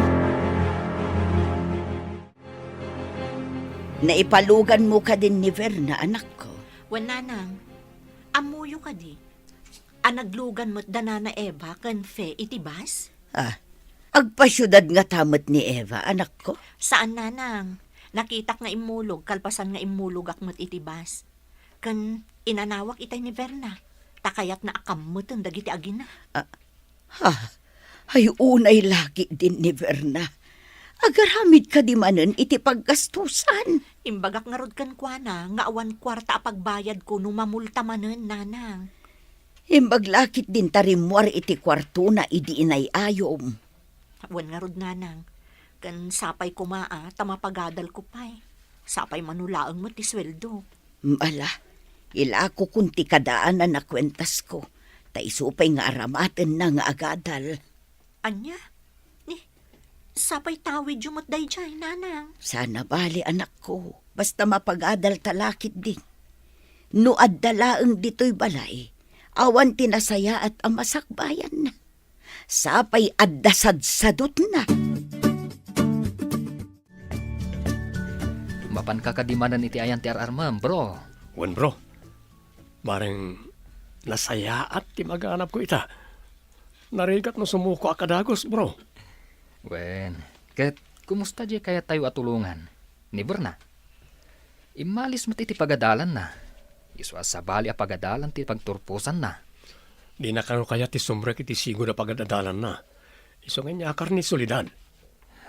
Naipaluganmo kadin ni Verna, anakko? Wen, nanang. Ammoyo kadi? A naglugan met da Nana Eva ken Fe iti bus? Ah, agpasiudad ngata met ni Eva, anakko? Saan, nanang. Nakitak nga immulog, kalpasan nga immulogak met iti bus. Ken inanawak itay ni Verna, ta kayatna a kammeten dagiti agina. Ah, Ha? Ay, unay lagi din ni Verna. Agaramid kadi manen iti paggastusan. Imbagak ngarud kenkuana nga awan kuarta a pagbayadko no mamulta manen, nanang. Imbag lakit din ta rimmuar iti kuartona idi inay-ayom. Wen ngarud, nanang. Ken sapay koma a ta mapagadalko pay. Sapay manulaeng met ti sueldo. Ala, ilakokon ti kadaanan a kuentasko, ta isu pay nga aramatenna nga agadal. Ania? Ni, sapay tawidyo met daydiay, nanang. Sana bali, anakko, basta mapagadal ta lakit din. No adda laeng ditoy balay, awan ti nasayaat a masakbayanna. Sapay adda sadsadutna. Mapanka kadi manen iti ayan ti ar-armem, bro? Wen, bro. Bareng nasayaat ti maganabko ita. Narigat no sumuko a kadagus, bro. Wen, ket kumusta diay kayattayo a tulongan? Ni Berna? Immalis met iti pagadalanna. Isu a sabali a pagadalan ti pagturposanna. Dina kano kayat ti sumrek iti sigud a pagad-adalanna. Isu nga inyakar ni Soledad.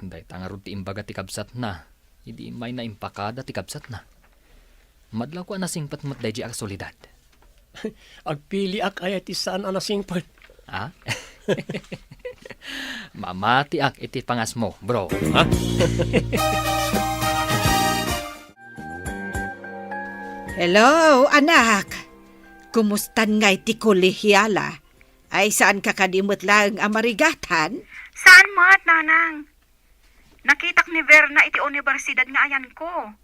Dayta ngarud ti imbaga ti kabsatna, idi mayna impakada ti kabsatna. Madlawko a nasingpet met daydi a Soledad. Agpiliak aya ti saan a nasingpet. Ah? Mamatiak iti pangasmo, bro. Ha? Hello, anak. Kumustan ngay ti kolehiala? Ay, saanka kadi met laeng a marigatan? Saan met, nanang? Nakitak ni Verna iti universidad nga ayanko.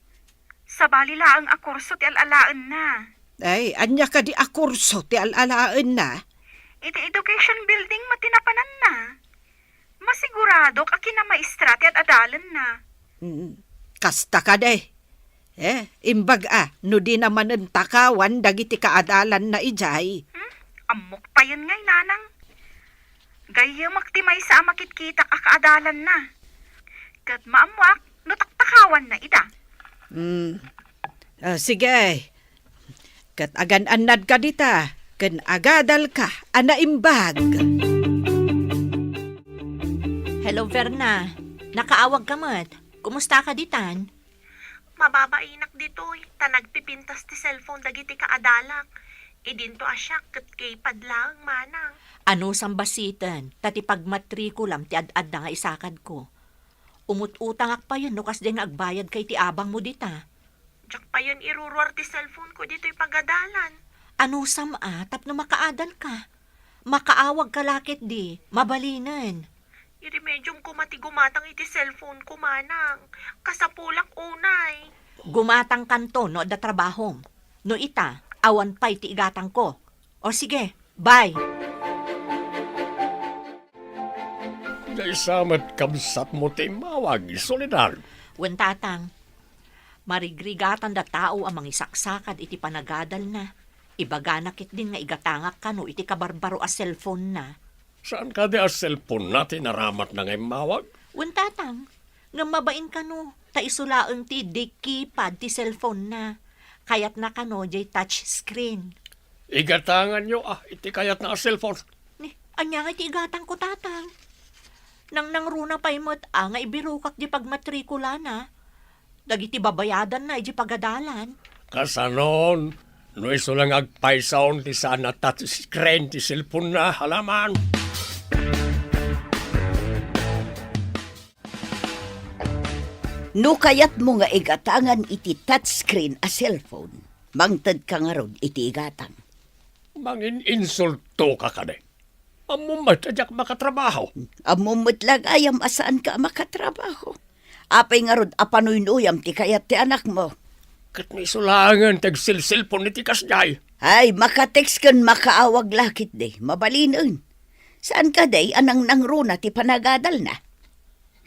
Sabali laeng a kurso ti al-alaenna. Ay, ania kadi a kurso ti al-alaenna? Iti education building met ti napananna. Masiguradok a kinamaestra ti ad-adalanna. Mm, kasta kadi. Eh, imbag a, no dina manen takawan dagiti kaadalanna idiay. Hmm? Ammok payen ngay, nanang. Gayyemek ti maysa a makitkitak a kaadalanna. Ket maammoak no taktakawanna ida. Hmm. Ah, sige. Ket agan-annadka dita, ken agadalka a naimbag. Hello, Verna. Nakaawagka met. Kumustaka ditan? Mababainak ditoy, ta nagpipintas ti cellphone dagiti kaadalak. Idinto a siak ket keypad laeng, manang. Anusam basiten, ta ti pagmatrikulam ti ad-adda nga isakadko. Umut-utangak payen no kasdiay nga agbayadka iti abangmo dita. Diak payen iruruar ti cellphone-ko ditoy pagadalan. Anusam a tapno makaadalka? Makaawagka la ketdi, mabalinen. Iremediom koma ti gumatang iti cellphone-ko, manang. Kasapulak unay. Gumatangkanto no adda trabahom. No ita, awan pay ti igatangko. O sige, bye. Maysa met kabsatmo ti immawag, Soledad. Wen, tatang. Marigrigatanda tao a mangisaksakad iti panagadalna. Ibagana ketdin nga igatangak kano iti kabarbaro a cellphone-na. Saan kadi a cellphone-na ti naramatna nga immawag? Wen, tatang. Ngem mabain kano, ta isu laeng ti di keypad ti cellphone-na. Kayatna kano diay touch screen. Igatanganyo a iti kayatna a cellphone. Ni, ania nga iti igatangko, tatang? Nangnangruna pay met a nga ibirokak di pagmatrikulana dagiti babayadanna iti pagadalan. Kasanon, no isu la nga agpaysaon ti saan a touch screen ti cellphone-na, alaman. No kayatmo nga igatangan iti touchscreen a cellphone, mangtedka ngarud iti igatang. Mangin-insultoka kadi? Ammom met a diak makatrabaho. Ammom met la gayam a saanka a makatrabaho. Apay ngarud a panuynuyam ti kayat ti anakmo? Ket no isu laengen ti agselselpon iti kasdiay. Ay, makatext ken makaawag la ketdi. Mabalinen. Saan kadi a nangnangruna ti panagadalna?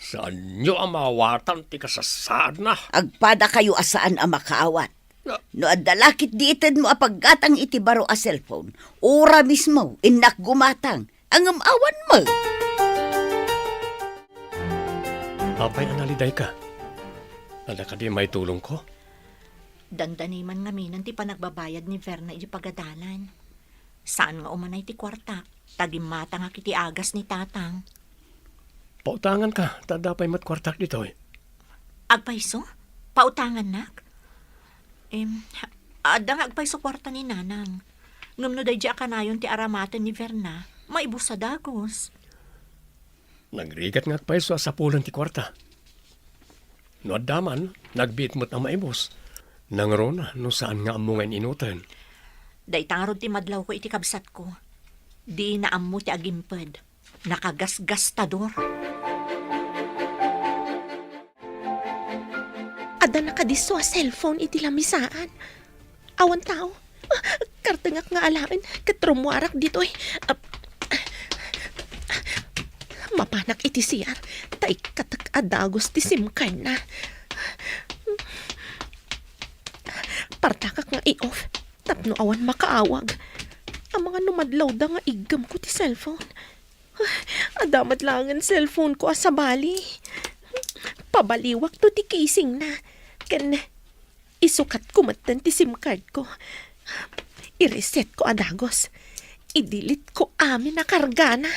Saanyo a maawatan ti kasassaadna? Agpadakayo a saan a makaawat. Na- No adda la ketdi itedmo a paggatang iti baro a cellphone, ura mismo, innak gumatang, ngem awan met. Apay a nalidayka? Adda kadi maitulongko? Dandani man ngamin ti panagbabayad ni Verna iti pagadalan. Saan nga umanay ti kuartak, ta gimmatangak iti agas ni tatang. Pautanganka, ta adda pay met kuartak ditoy. Agpayso? Pautangannak? Em, adda nga agpayso kuarta ni nanang. Ngem no daydi a kanayon ti aramaten ni Verna, maibus a dagus. Nagrigat nga agpayso a sapulen ti kuarta. No adda man, nagbiit met a maibus. Nangruna no saan nga ammo nga in-inuten. Dayta ngarud ti madlawko iti kabsatko. Dina ammo ti agimped. Nakagasgastador. Adda nakadisso a cellphone iti lamisaan. Awan tao. Ah, kartengak nga alaen ket rummuarak ditoy. Ah, mapanak iti C R ta ikkatek a dagus ti SIM card na. Partakak nga i-off tapno awan makaawag. Amangan no madlawda nga iggemko ti cellphone. Adda met laengen cellphone ko a sabali. Pabaliwakto ti casing na. Ken isukatko metten ti SIM card ko. I-reset ko a dagus. I-delete ko amin a kargana.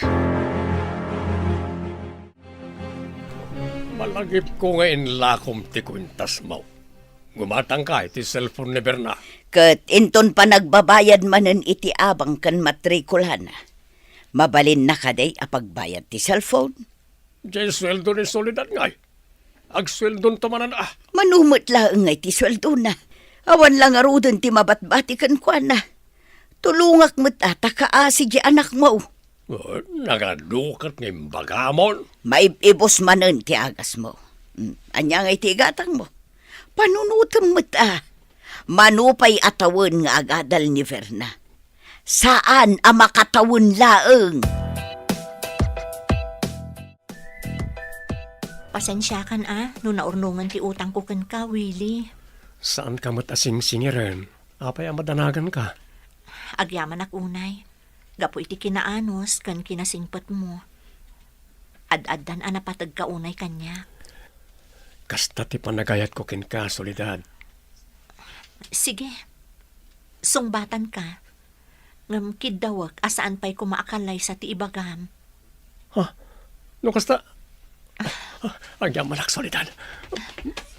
Malagipko nga inlakom ti kuentasmo. Gumatangka iti cellphone ni Berna. Ket inton panagbabayad manen iti abang ken matrikulana, mabalinna kadi a pagbayad ti cellphone? Diay sueldo ni Soledad ngay. Agsueldonto manen a. Mano met laeng ngay ti sueldona. Awan la ngaruden ti mabatbati kenkuana. Tulongak met a ta kaasi diay anakmo. Oh, nagadu ket nga imbagamon. Maib-ibus manen ti agasmo. Mm, ania ngay ti igatangmo? Panunotem met a. Mano pay a tawen nga agadal ni Verna, saan a makatawen laeng. Pasensiakan a no naurnongen ti utangko kenka, Willie. Saanka met a singsingiren. Apay a madanaganka? Agyamanak unay, gapu iti kinaanus ken kinasingpetmo. Ad-addan a napategka unay kaniak. Kasta ti panagayatko kenka, Soledad. Sige, sungbatanka. Ngem kiddawek a saan pay koma a kallaysa ti ibagam. Ha? No kasta? Agyamanak, Soledad.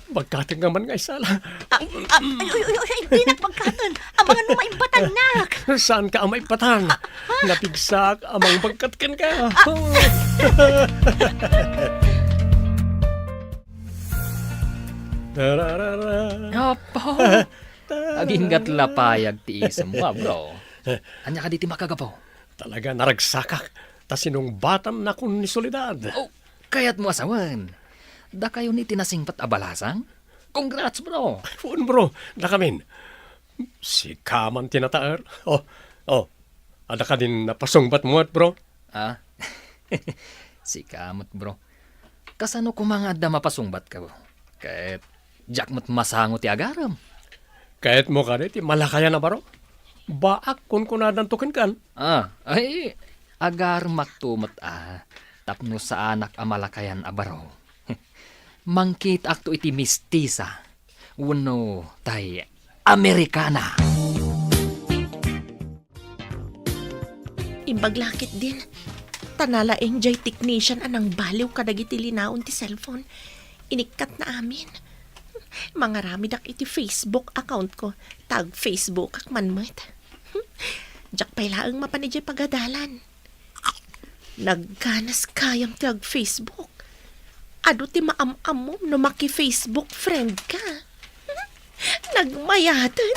Bagkatenka man nga isala. Ah, ah, ay, ay, ay, ay, dinak bagkaten. Amangan no maimbatannak. Saanka a maibatan? Napigsak a mangbagkat kenka. Tararara. Apo! Aginggat la payag ti isemmo, a, bro. Ania kadi ti makagapu? Talaga naragsakak ta sinungbatannakon ni Soledad. Oh, kayatmo a sawen, dakayo ni ti nasingpet a balasang? Congrats, bro! Wen, bro, dakamin. Sika man ti nataer. Oh, oh. Adda kadin napasungbatmo met, bro? Ah? Sika met, bro. Kasano koma nga adda mapasungbatko? Ket diak met masango ti agarem. Kayatmo kadi ti malakayan a baro? Baak kunkunadanto kenkan. Ah, ay, agaremakto met a, tapno saanak a malakayan a baro. Mangkitaakto iti mistisa wenno tay Amerikana. Imbag la ketdin, ta nalaing jay technician a nangbaliw kadagiti linaon ti cellphone. Inikkatna amin. Mangaramidak iti Facebook account ko, ta ag-Facebookak man met. Diak pay laeng mapan idiay pagadalan. Nagganas gayam ti ag-Facebook. Adu ti maam-ammom no maki-Facebook friend ka. Nagmayaten.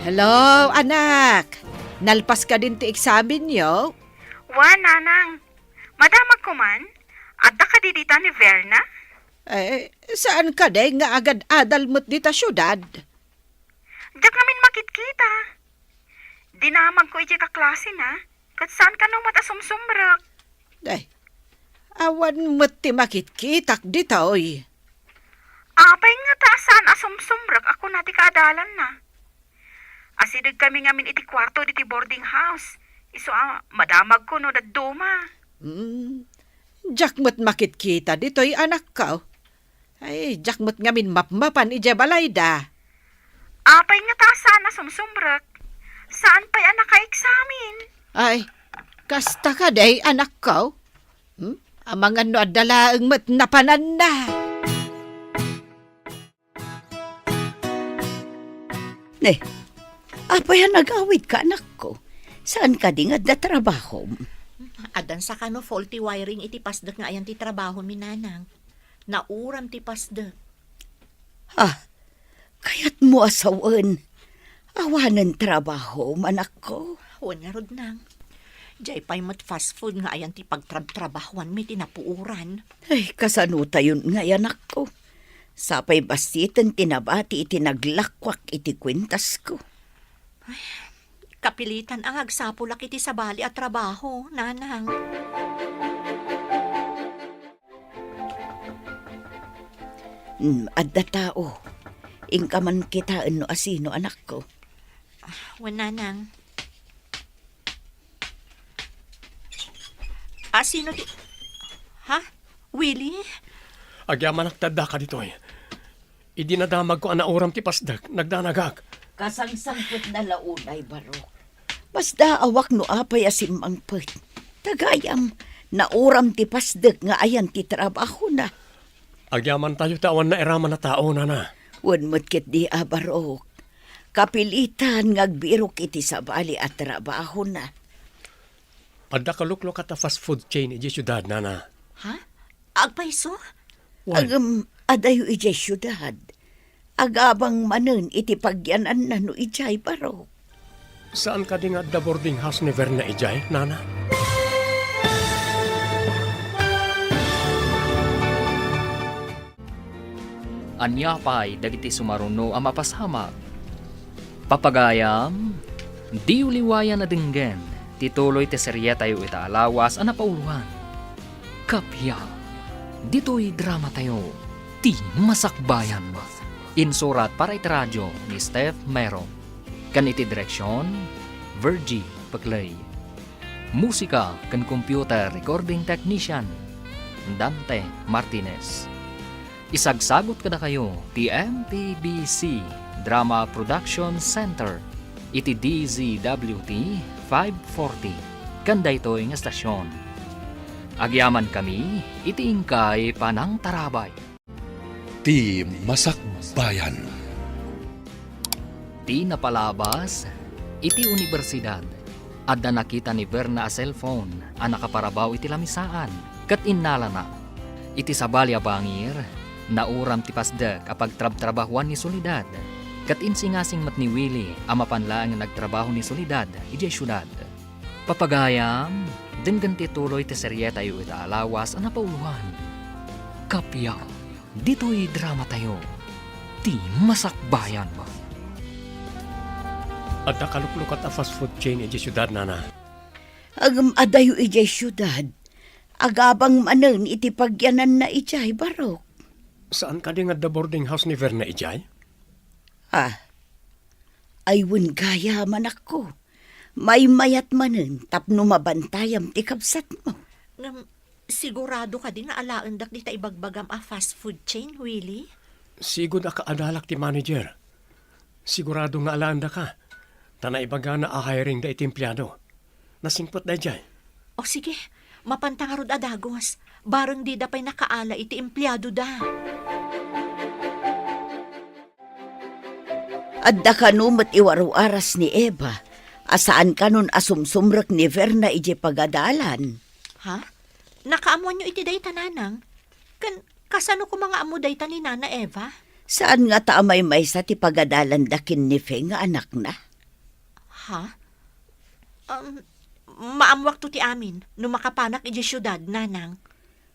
Hello, anak. Nalpas kadin ti eksaminyo? Wen, nanang. Madamagko man. Adda kadi dita ni Verna? Eh, saan kadi nga agad-adal met dita siudad? Diak ngamin makitkita. Dinamagko idiay kaklasena, ket saan kano met a sumsumrek. Day, awan met ti makitkitak ditoy. Apay ngata a saan a sumsumrek a kuna ti kaadalanna? Asidegkami ngamin iti kuarto diti boarding house. Isu a madamagko no dadduma. Hmm. Diak met makitkita ditoy, anakko. Ay, diak met ngamin mapmapan idiay balayda. Apay ngata a saan a sumsumrek? Saan pay a nakaeksamen? Ay, kasta kadi, anakko? Hmm? Amangan no adda laeng met napananna. Ne, apay a nagawidka, anakko? Saan kadi nga adda trabahom? Addan sakano faulty wiring iti pasdek nga ayan ti trabahomi, nanang. Nauram ti pasdek. Ah, kayatmo a sawen. Awanen trabahom, anakko? Wen ngarud, nang. Diay pay met fast food nga ayan ti pagtrabtrabahuanmi ti napuoran. Ay, kasano tayon ngay, anakko? Sapay bassiten ti nabati iti naglakuak iti kuentasko. Ay, kapilitan a nga agsapulak iti sabali a trabaho, nanang. Hmm, adda tao. Inka man kitaen no asino, anakko. Ah, wen, nanang. Asino ti, ha? Willie? Agyamanak ti addaka ditoy. Idi nadamagko a nauram ti pasdek, nagdanagak. Kasangsangpetna la unay, Barok. Masdaawak no apay a simmangpet. Ta gayam, nauram ti pasdek nga ayan ti trabahona. Agyamantayo ti awan nairaman a tao, nana. Wen met ketdi a, Barok. Kapilitan nga agbirok iti sabali a trabahona. Adda kaluklukat a fast food chain idiay siudad, nana. Ha? Agpayso? Wen. Ngem adayo idiay siudad. Agabang manen iti pagyananna no idiay, Barok. Saan kadi nga adda boarding house ni Verna idiay, nana? Ania pay dagiti sumaruno a mapasamak? Papagayam, diyo liwayan a denggen ti tuloy ti serietayo ita a lawas a napauloan. Kappia, ditoy dramatayo, Ti Masakbayan. Insurat para iti radio ni Steph Mero. Ken iti direksion, Virgie Peclay. Musika ken computer recording technician, Dante Martinez. Isagsagut kadakayo ti M P B C Drama Production Center iti D Z W T five forty ken daytoy nga estasion. Agyamankami iti inkay panangtarabay. Ti Masakbayan. Ti napalabas iti universidad, adda nakita ni Verna a cellphone a nakaparabaw iti lamisaan, ket innalana. Iti sabali a bangir, nauram ti pasdek a pagtrabtrabahuan ni Soledad, ket insingasing met ni Willie a mapan laeng nga nagtrabaho ni Soledad idiay siudad. Papagayam, denggen ti tuloy ti serietayo ita a lawas a napauloan. Kappia, ditoy dramatayo, Ti Masakbayan. Adda kaluklukat a fast food chain idiay siudad, nana. Ngem adayo idiay siudad. Agabang manen iti pagyananna idiay, Barok. Saan kadi nga adda boarding house ni Verna idiay? Ah, ay wen gayam, anakko. Maymayat manen tapno mabantayam ti kabsatmo. Ngem, sigurado kadi nga alaendak dita ibagbagam a fast food chain, Willie? Sigud a kaadalak ti manager. Sigurado nga alaendaka. Ta naibagana a hiring da iti empleado. Nasingpet daydiay. O sige, mapanta ngarud a dagus. Bareng dida pay nakaala iti empleadoda. Adda kano met iwaruaras ni Eva a saan kanon a sumsumrek ni Verna idiay pagadalan. Ha? Nakaammoanyo iti dayta, nanang? Ken kasano koma nga ammo dayta ni Nana Eva? Saan ngata a maymaysa ti pagadalanda ken ni Fe nga anakna? Ha? Um, maammoakto ti amin no makapanak idiay siudad, nanang.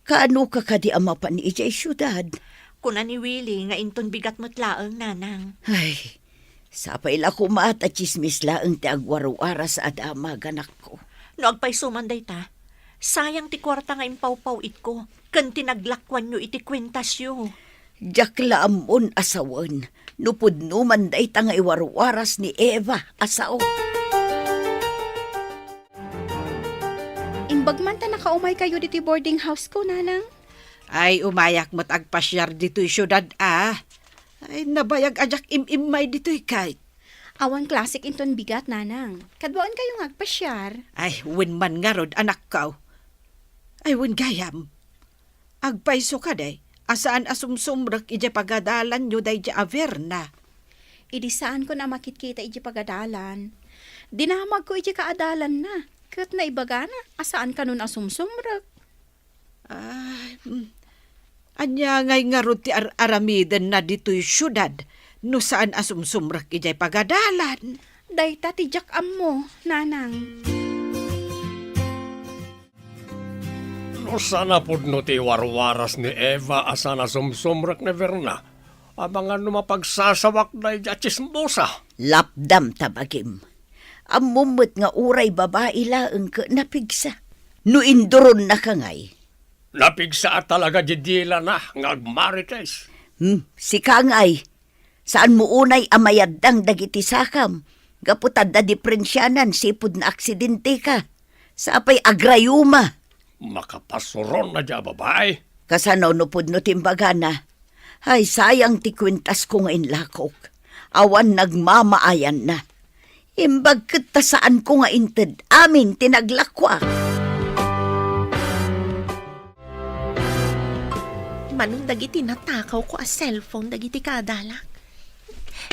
Kaanoka kadi a mapan idiay siudad? Kuna ni Willie nga inton bigat met laeng, nanang. Ay, sapay la koma ta tsismis laeng ti agwaruaras a damag, anakko. No agpayso man dayta, sayang ti kuarta nga impawpaw-itko ken ti naglakuanyo iti kuentasyo. Diak la ammon a sawen no pudno man dayta nga iwaruaras ni Eva a sao. Imbag man ta nakaumaykayo ditoy boarding house ko, nanang. Ay, umayak met agpasiar ditoy siudad a. Ay, nabayag a diak im-immay ditoy, Kate. Awan klasik inton bigat, Nanang. Kaduaenkayo nga agpasiar. Ay, wen man ngarud, anakko. Ay, wen gayam. Agpayso kadi a saan a sumsumrek idiay pagadalanyo daydiay a Verna. Idi saanko a makitkita idiay pagadalan, dinamagko idiay kaadalanna, ket naibagana a saan kanon a sumsumrek. Ay, mm. Ania ngay ngarud ti ar-aramidenna ditoy siudad no saan a sumsumrek idiay pagadalan? Dayta ti diak ammo, Nanang. No saan a pudno ti warwaras ni Eva a saan a sumsumrek ni Verna, amangan no mapagsasawak daydiay a tsismosa. Lapdam ta bagim. Ammom met nga uray babai laeng ket napigsa. No induronnaka ngay. Napigsa a talaga diay dilana nga agmarites. Hmm, sika ngay. Saanmo unay a mayaddang dagiti sakam, gapu ta adda diprensianan sipud naaksidenteka. Sapay agrayuma. Makapasuron na dia a babai. Kasano no pudno ti imbagana? Ay, sayang ti kuentasko nga inlakok. Awan nagmamaayanna. Imbag ket ta saanko nga inted amin ti naglakuak. Manong dagiti natakawko a cellphone dagiti kadalak.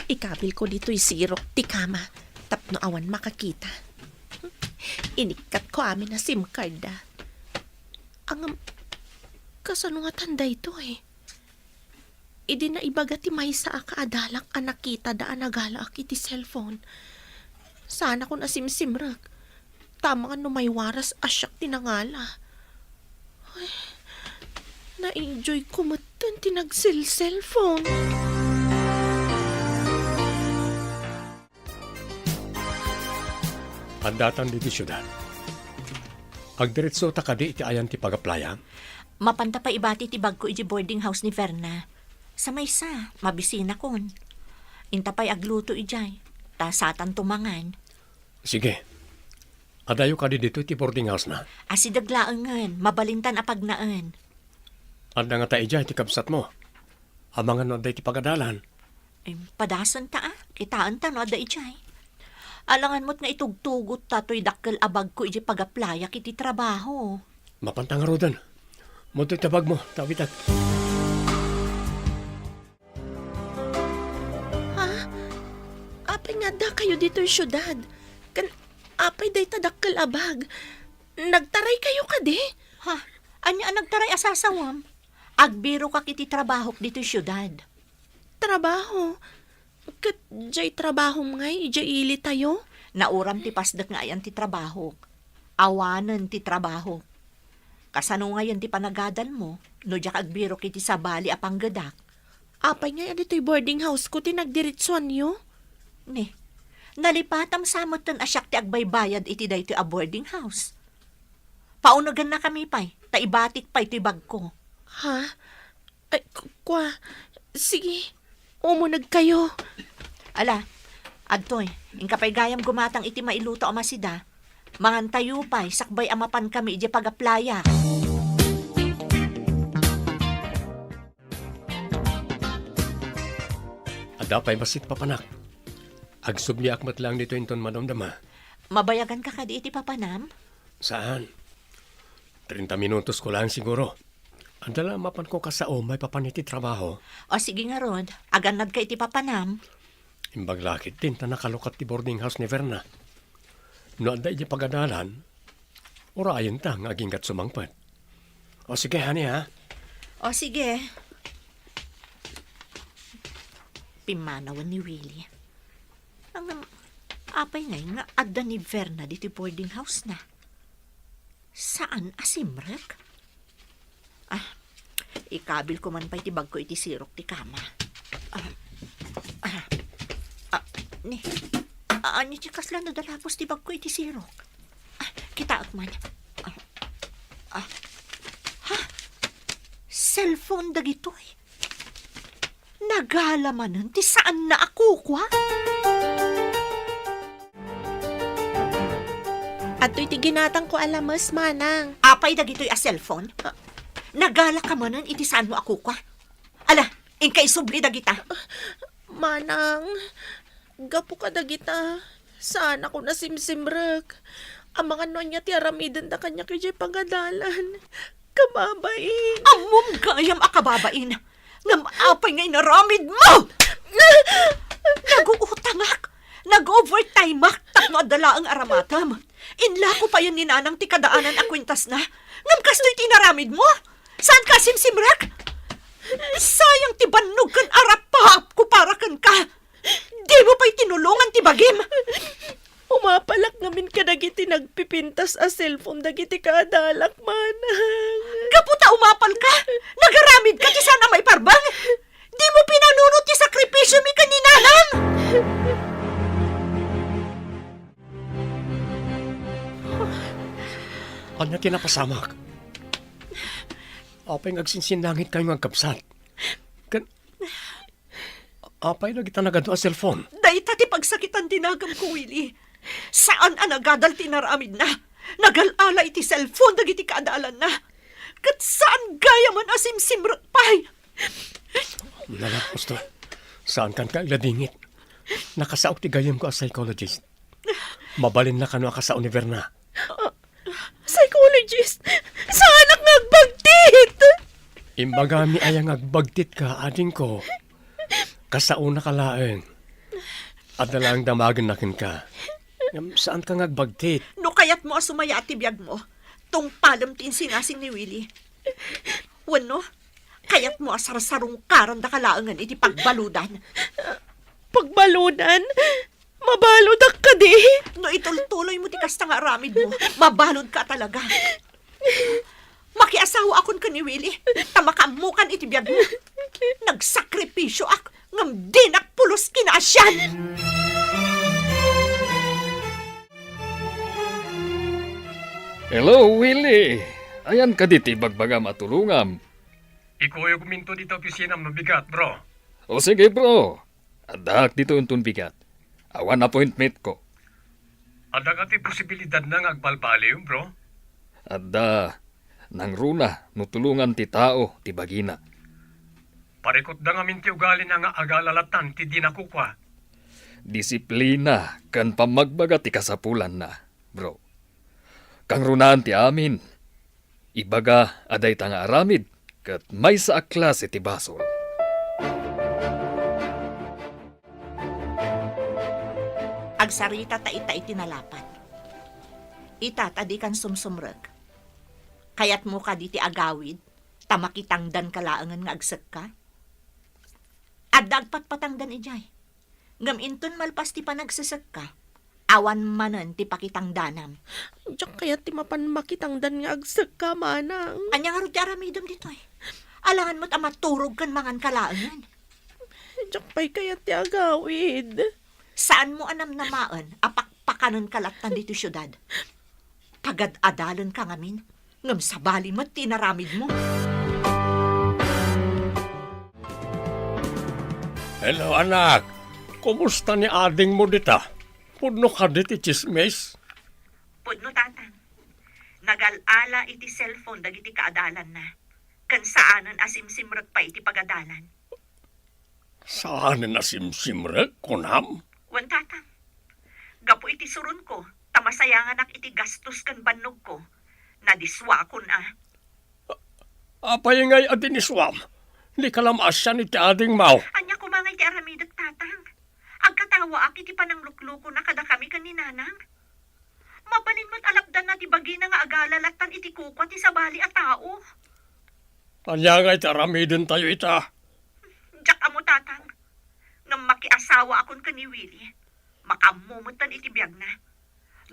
Ikabilko ditoy sirok ti kama tapno awan makakita. Inikkatko amin a SIM card da. Ngem, kasano ngatan daytoy? Idi naibaga ti maysa a kaadalak a nakitada a nagalaak iti cellphone. Saanakon a simsimrek. Tama nga no maywaras a siak ti nangala. Ay, na-enjoy ko metten ti nagselselphone. Addatan ditoy siudad. Agdiretsota kadi iti ayan ti pag-applyak? Mapanta pay ibati ti bagko iti boarding house ni Verna. Sa maysa, mabisinakon. Inta pay agluto idiay, ta satanto mangan. Sige. Adayo kadi ditoy ti boarding house na? Asideg laengen, mabalintan a pagnaen. Adda ngata idiay ti kabsatmo? Amangan no adda iti pagadalan. Em, padasenta a, kitaenta no adda idiay. Alangan met nga itugtugotta toy dakkel a bagko idiay pag-applyak iti trabaho. Mapanta ngaruden. Mudtoy ta bagmo, ta awitek. Ha? Apay nga addakayo ditoy siudad? Ken apay dayta dakkel a bag? Nagtaraykayo kadi? Ha? Ania a nagtaray a sasawam? Agbirokak iti trabahok ditoy siudad. Trabaho? Ket diay trabahom ngay idiay ilitayo? Nauram ti pasdek nga ayan ti trabahok. Awanen ti trabahok. Kasano ngayen ti panagadalmo no diak agbirok iti sabali a panggedak? Apay ngay a ditoy boarding house ko ti nagdiretsuanyo? Ni, nalipatam sa metten a siak ti agbaybayad iti daytoy a boarding house. Paunegennakami pay, ta ibatik pay toy bagko. Ha? Ay, ku-, kua. Sige, umunegkayo. Ala, adtoy, inka pay gayam gumatang iti mailuto a masida. Mangantayo pay, sakbay a mapankami idiay pag-applyak. Adda pay bassit, papanak. Agsubmiak met laeng ditoy inton madamdama. Mabayaganka kadi iti papanam? Saan. Treinta minutos ko laeng siguro. Adda la mapanko kasao maipapan iti trabaho. O sige ngarud, agannadka iti papanam. Imbag la ketdin ta nakalukat ti boarding house ni Verna. No adda idiay pagadalan, urayenta nga aginggat sumangpet. O sige, honey, ha? O sige. Pimmanawen ni Willie. Ngem, apay ngay nga adda ni Verna ditoy boarding house na? Saan a simrek? Ah, ikabilko man pay ti bagko iti sirok ti kama. Ah, ah, ah, ni, ah, ania ti kasla nadalapos ti bagko iti sirok? Ah, kitaek man. Ah, ah, ha? Cellphone dagitoy. Nagala manen ti saanna a kukua? Adtoy ti ginatangko a lames, manang. Apay dagitoy a cellphone? Ah. Nagalaka manen iti saanmo a kukua? Ala, Inka isubli dagita. Manang, gapu kadagita, saanakon a simsimrek. Amangan no ania ti aramidenda kaniak idiay pagadalan. Kababain. Ammom gayam a kababain. Ngem apay nga inaramidmo? Naguutangak. Nag-overtimeak tapno adda laeng a ramatem. Inlako payen ni Nanang ti kadaanan a kuentasna. Ngem kastoy ti inaramidmo? Saanka a simsimrek? Sayang ti bannog ken arapaapko para kenka. Dimo pay tinulongan ti bagim. Umapalak ngamin kadagiti nagpipintas a cellphone dagiti kaadalak, manang. Gapu ta umapalka, nagaramidka ti saan a maiparbeng. Dimo pinanunot ti sakripisiomi ken ni Nanang. Ania ti napasamak? Apay nga agsinsinnangitkayo nga agkabsat? Ken apay dagita nagadu a cellphone? Dayta ti pagsakitan ti nagamko, Willie. Saan a nagadal ti inaramidna. Nagal-ala iti cellphone dagiti kaadalanna. Ket saan gayamen a simsimrek pay. Nalapos to. Saankan nga agladingit. Nakasaok ti gayyemko a psychologist. Mabalinna kano a kasao ni Verna. Psychologist? Saanak nga agbagtit! Imbagami aya nga agbagtitka, adingko. Kasaonaka laeng. Adda laeng damagenna kenka. Ngem saanka nga agbagtit. No kayatmo a sumayaat ti biagmo, tungpalem ti insingasing ni Willie. Wenno, kayatmo a sarsarungkarandaka laengen iti pagbaludan. Pagbaludan? Mabaludak kadi? No itultuloymo ti kasta nga aramidmo, mabaludka talaga. Makiasawaakon ken ni Willie, ta makaammokan iti biagmo. Nagsakripisioak, ngem dinak pulos kinaasian. Hello, Willie. Ayan kadi ti ibagbagam a tulongam? Ikuyogminto dita opisinam no bigat, bro. O sige, bro. Addaak ditoy inton bigat. Awan appointmentko. Adda kadi posibilidadna nga agbalbaliw, bro? Adda. Nangruna no tulongan ti tao ti bagina. Parikutda ngamin ti ugalina nga agalalatan ti dina kukua. Disiplina ken pammagbaga ti kasapulanna, bro. Kangrunaan ti amin. Ibaga a dayta nga aramid ket maysa a klase ti basol. Agsarita ta ita iti nalapat. Ita ta dikan sumsumrek. Kayatmo kadi ti agawid ta makitangdanka laengen nga agsekka? Adda agpatpatangdan idiay. Ngem inton malpas ti panagsesekka, awan manen ti pakitangdanam. Diak kayat ti mapan makitangdan nga agsekka, manang. Ania ngarud ti aramidem ditoy? Alangan met a maturog ken manganka laengen. Diak pay kayat ti agawid. Saanmo a namnamaen a pakpakanenka lattan ditoy siudad? Pagad-adalenka ngamin, ngem sabali met ti inaramidmo. Hello, anak. Kumusta ni adingmo dita? Pudno kadi ti tsismis? Pudno, Tatang. Nagal-ala iti cellphone dagiti kaadalanna, ken saanen a simsimrek pay iti pagadalan. Saanen a simsimrek, kunam? Wen, Tatang. Gapu iti suronko, ta masayanganak iti gastos ken bannogko, nadiswakon a. Apay ngay a diniswam? Dika la maasian iti adingmo. Ania koma ngay ti aramidek, Tatang? Agkatawaak iti panangluklukona kadakami ken ni Nanang. Mabalin met a lapdanna ti bagina nga agala lattan iti kukua ti sabali a tao. Ania ngay ti aramidentayo ita? Diak ammo, Tatang. Ngem makiasawaakon ken ni Willie. Makaammo metten iti biagna.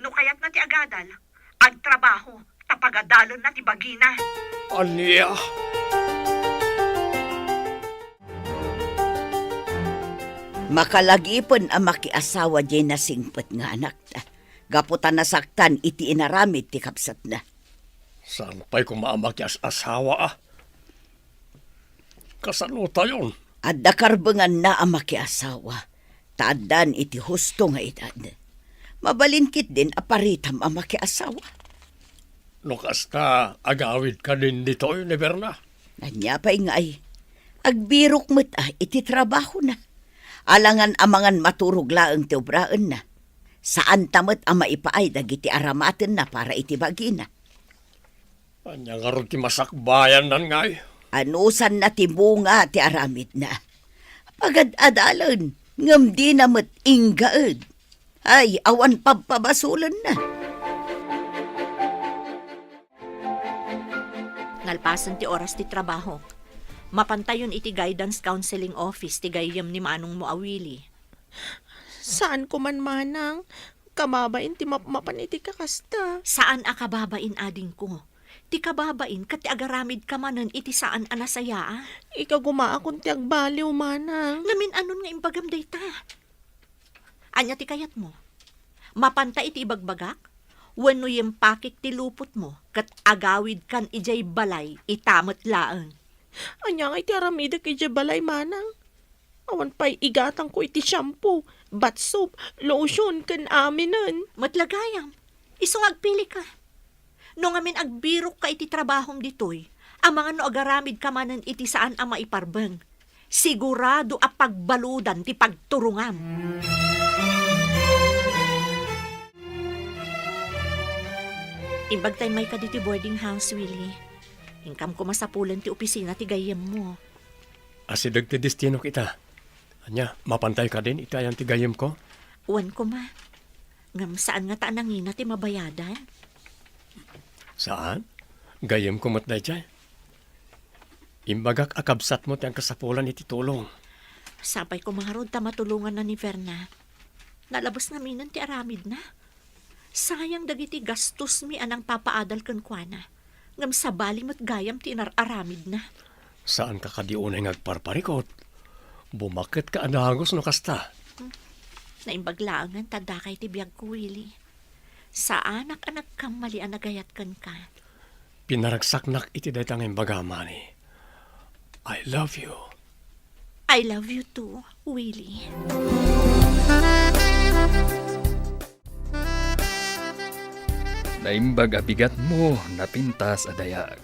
No kayatna ti agadal, agtrabaho, ta pagadalenna ti bagina. Ania? Makalagipen a makiasawa diay nasingpet nga anakta, gapu ta nasaktan iti inaramid ti kabsatna. Saan pay koma a makias-asawa a? Kasanotayon? Adda karbenganna a makiasawa, ta addan iti husto nga edad. Mabalin ketdin a paritam a makiasawa. No kasta, agawid kadin ditoy ni Berna? Ania pay ngay? Agbirok met a iti trabahona. Alangan amangan maturog laeng ti obraenna. Saanta met a maipaay dagiti aramatenna para iti bagina. Ania ngarud ti masakbayanna ngay? Anusanna ti bunga ti aramidna. Pagad-adalen, ngem dina met inggaed. Ay, awan pabpabasolenna. Nalpasen ti oras ti trabaho. Mapantayon iti guidance counseling office ti gayyem ni manongmo a Willie. Saan ko man, manang. Kababain ti mapmapan iti kakasta. Saan a kababain, adingko. Ti kababain ket ti agaramidka manen iti saan a nasayaat. Ikagumaakon ti agbaliw, manang. Ngamin, anon nga imbagam dayta? Ania ti kayatmo? Mapanta iti ibagbagak? Wenno yimpakik ti lupotmo ket agawidkan idiay balay ita met laeng? Ania ngay ti aramidek idiay balay, manang? Awan pay igatangko iti shampoo, bath soap, lotion, ken aminen. Met la gayam, isu nga agpilika. No ngamin agbirokka iti trabahom ditoy, amangan no agaramidka manen iti saan a maiparbeng, sigurado a pagbaludan ti pagturongam. Imbag ta immayka ditoy boarding house, Willie. Inkam koma sapulen ti opisina ti gayyemmo. Asideg ti destinok ita. Ania, mapantayo kadin iti ayan ti gayyemko? Wen koma. Ngem saan ngata a nangina ti mabayadan? Saan? Gayyemko met daydiay. Imbagak a kabsatmo ti agkasapulan iti tulong. Sapay koma ngarud ta matulonganna ni Verna. Nalabes ngaminen ti aramidna. Sayang dagiti gastosmi a nangpapaadal kenkuana, ngem sabali met gayam ti inar-aramidna. Saanka kadi unay nga agparparikut? Bumaketka a dagus no kasta. Hmm. Naimbag laengen ta dakay ti biagko, Willie. Saanak a nagkammali a nagayat kenka. Pinaragsaknak iti dayta nga imbagam, honey. I love you. I love you too, Willie. Naimbag a bigatmo, napintas a dayag.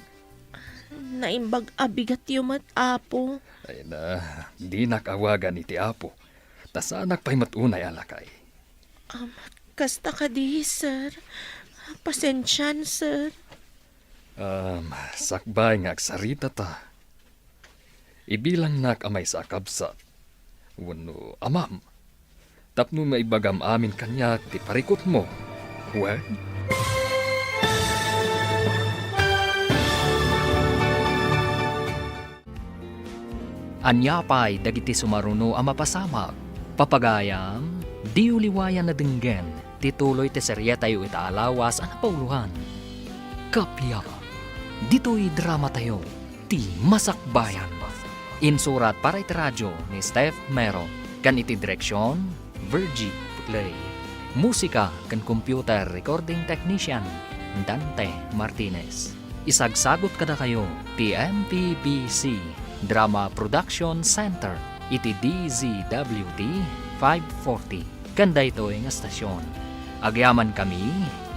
Naimbag a bigatyo met, Apo. Ay na, dinak awagan iti Apo, ta saanak pay met unay a lakay. Um, kasta kadi, sir. Pasensian, sir. Um, sakbay nga agsarita ta. Ibilangnak a maysa a kabsat wenno amam tapno maibagam amin kaniak ti parikutmo. Wen? Ania pay dagiti sumaruno a mapasamak? Papagayam, diyo liwayan a denggen ti tuloy ti serietayo ita a lawas a napauloan. Kappia, ditoy dramatayo, ti Masakbayan. Insurat para iti radio ni Steph Mero, ken iti direksion, Virgie Putley. Musika ken computer recording technician, Dante Martinez. Isagsagut kadakayo ti M P B C Drama Production Center iti D Z W T five forty. Ken daytoy nga estasion, agyamankami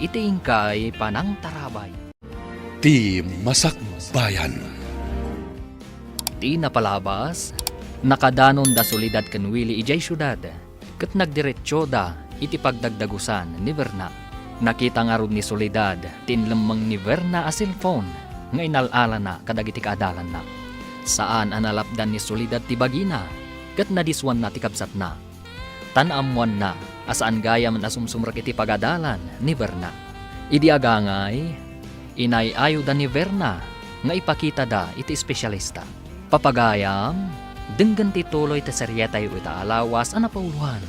iti inkay panangtarabay. Ti Masakbayan. Ti napalabas, nakadanon da Soledad ken Willie idiay siudad, ket nagdiretsoda iti pagdagdagusan ni Verna. Nakita ngarud ni Soledad ti inlemmeng ni Verna a cellphone nga inal-alana kadagiti kaadalanna. Saan a nalapdan ni Soledad ti bagina, ket nadiswanna ti kabsatna. Ta naammoanna a saan gayam a sumsumrek iti pagadalan ni Verna. Idi agangay, inay-ayoda ni Verna nga ipakitada iti espesyalista. Papagayam, denggen ti tuloy ti serietayo ita a lawas a napauloan.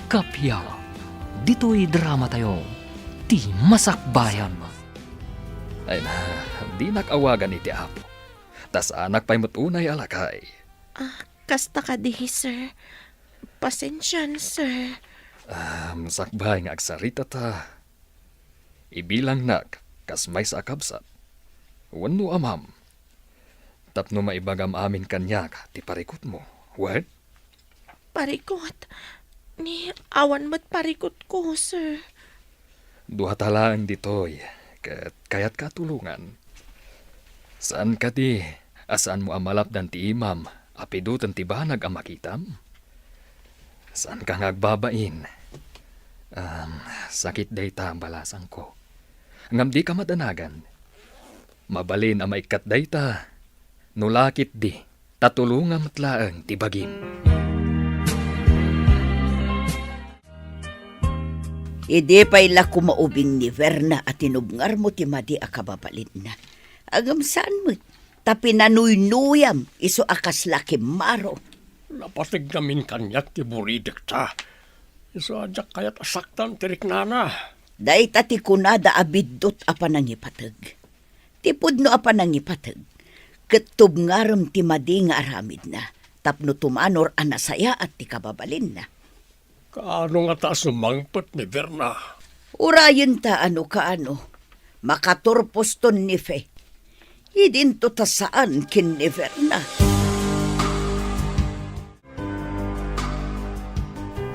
Kappia, ditoy dramatayo, ti Masakbayan. Ay na, dinak awagan iti Apo, ta saanak pay met unay a lakay. Ah, kasta kadi, sir. Pasensian, sir. Ah, sakbay nga agsarita ta. Ibilangnak kas maysa a kabsat wenno amam tapno maibagam amin kaniak ti parikutmo. Wen? Parikut? Ni awan met parikutko, sir. Duata laeng ditoy, ket kayatka a tulongan. Saan kadi A saanmo a malapdan ti imam a piduten ti banag a makitam? Saanka nga agbabain. Am, sakit dayta, balasangko. Ngem dika madanagan. Mabalin a maikkat dayta. No la ketdi, ta tulongam met laeng ti bagim. Idi pay la koma ubing ni Verna a tinubngarmo ti madi a kababalinna. Ngem saan met, ta pinanuynuyam isu a kasla kimmaro. Napateg ngamin kaniak ti buridekta. Isu a diak kayat a saktan ti riknana. Dayta ti kunada a biddut a panangipateg. Ti pudno a panangipateg, ket tubngarem ti madi nga aramidna, tapno tumanor a nasayaat ti kababalinna. Kaano ngata a sumangpet ni Verna? Urayenta a no kaano, makaturposton ni Fe. Idinto ta saan ken ni Verna.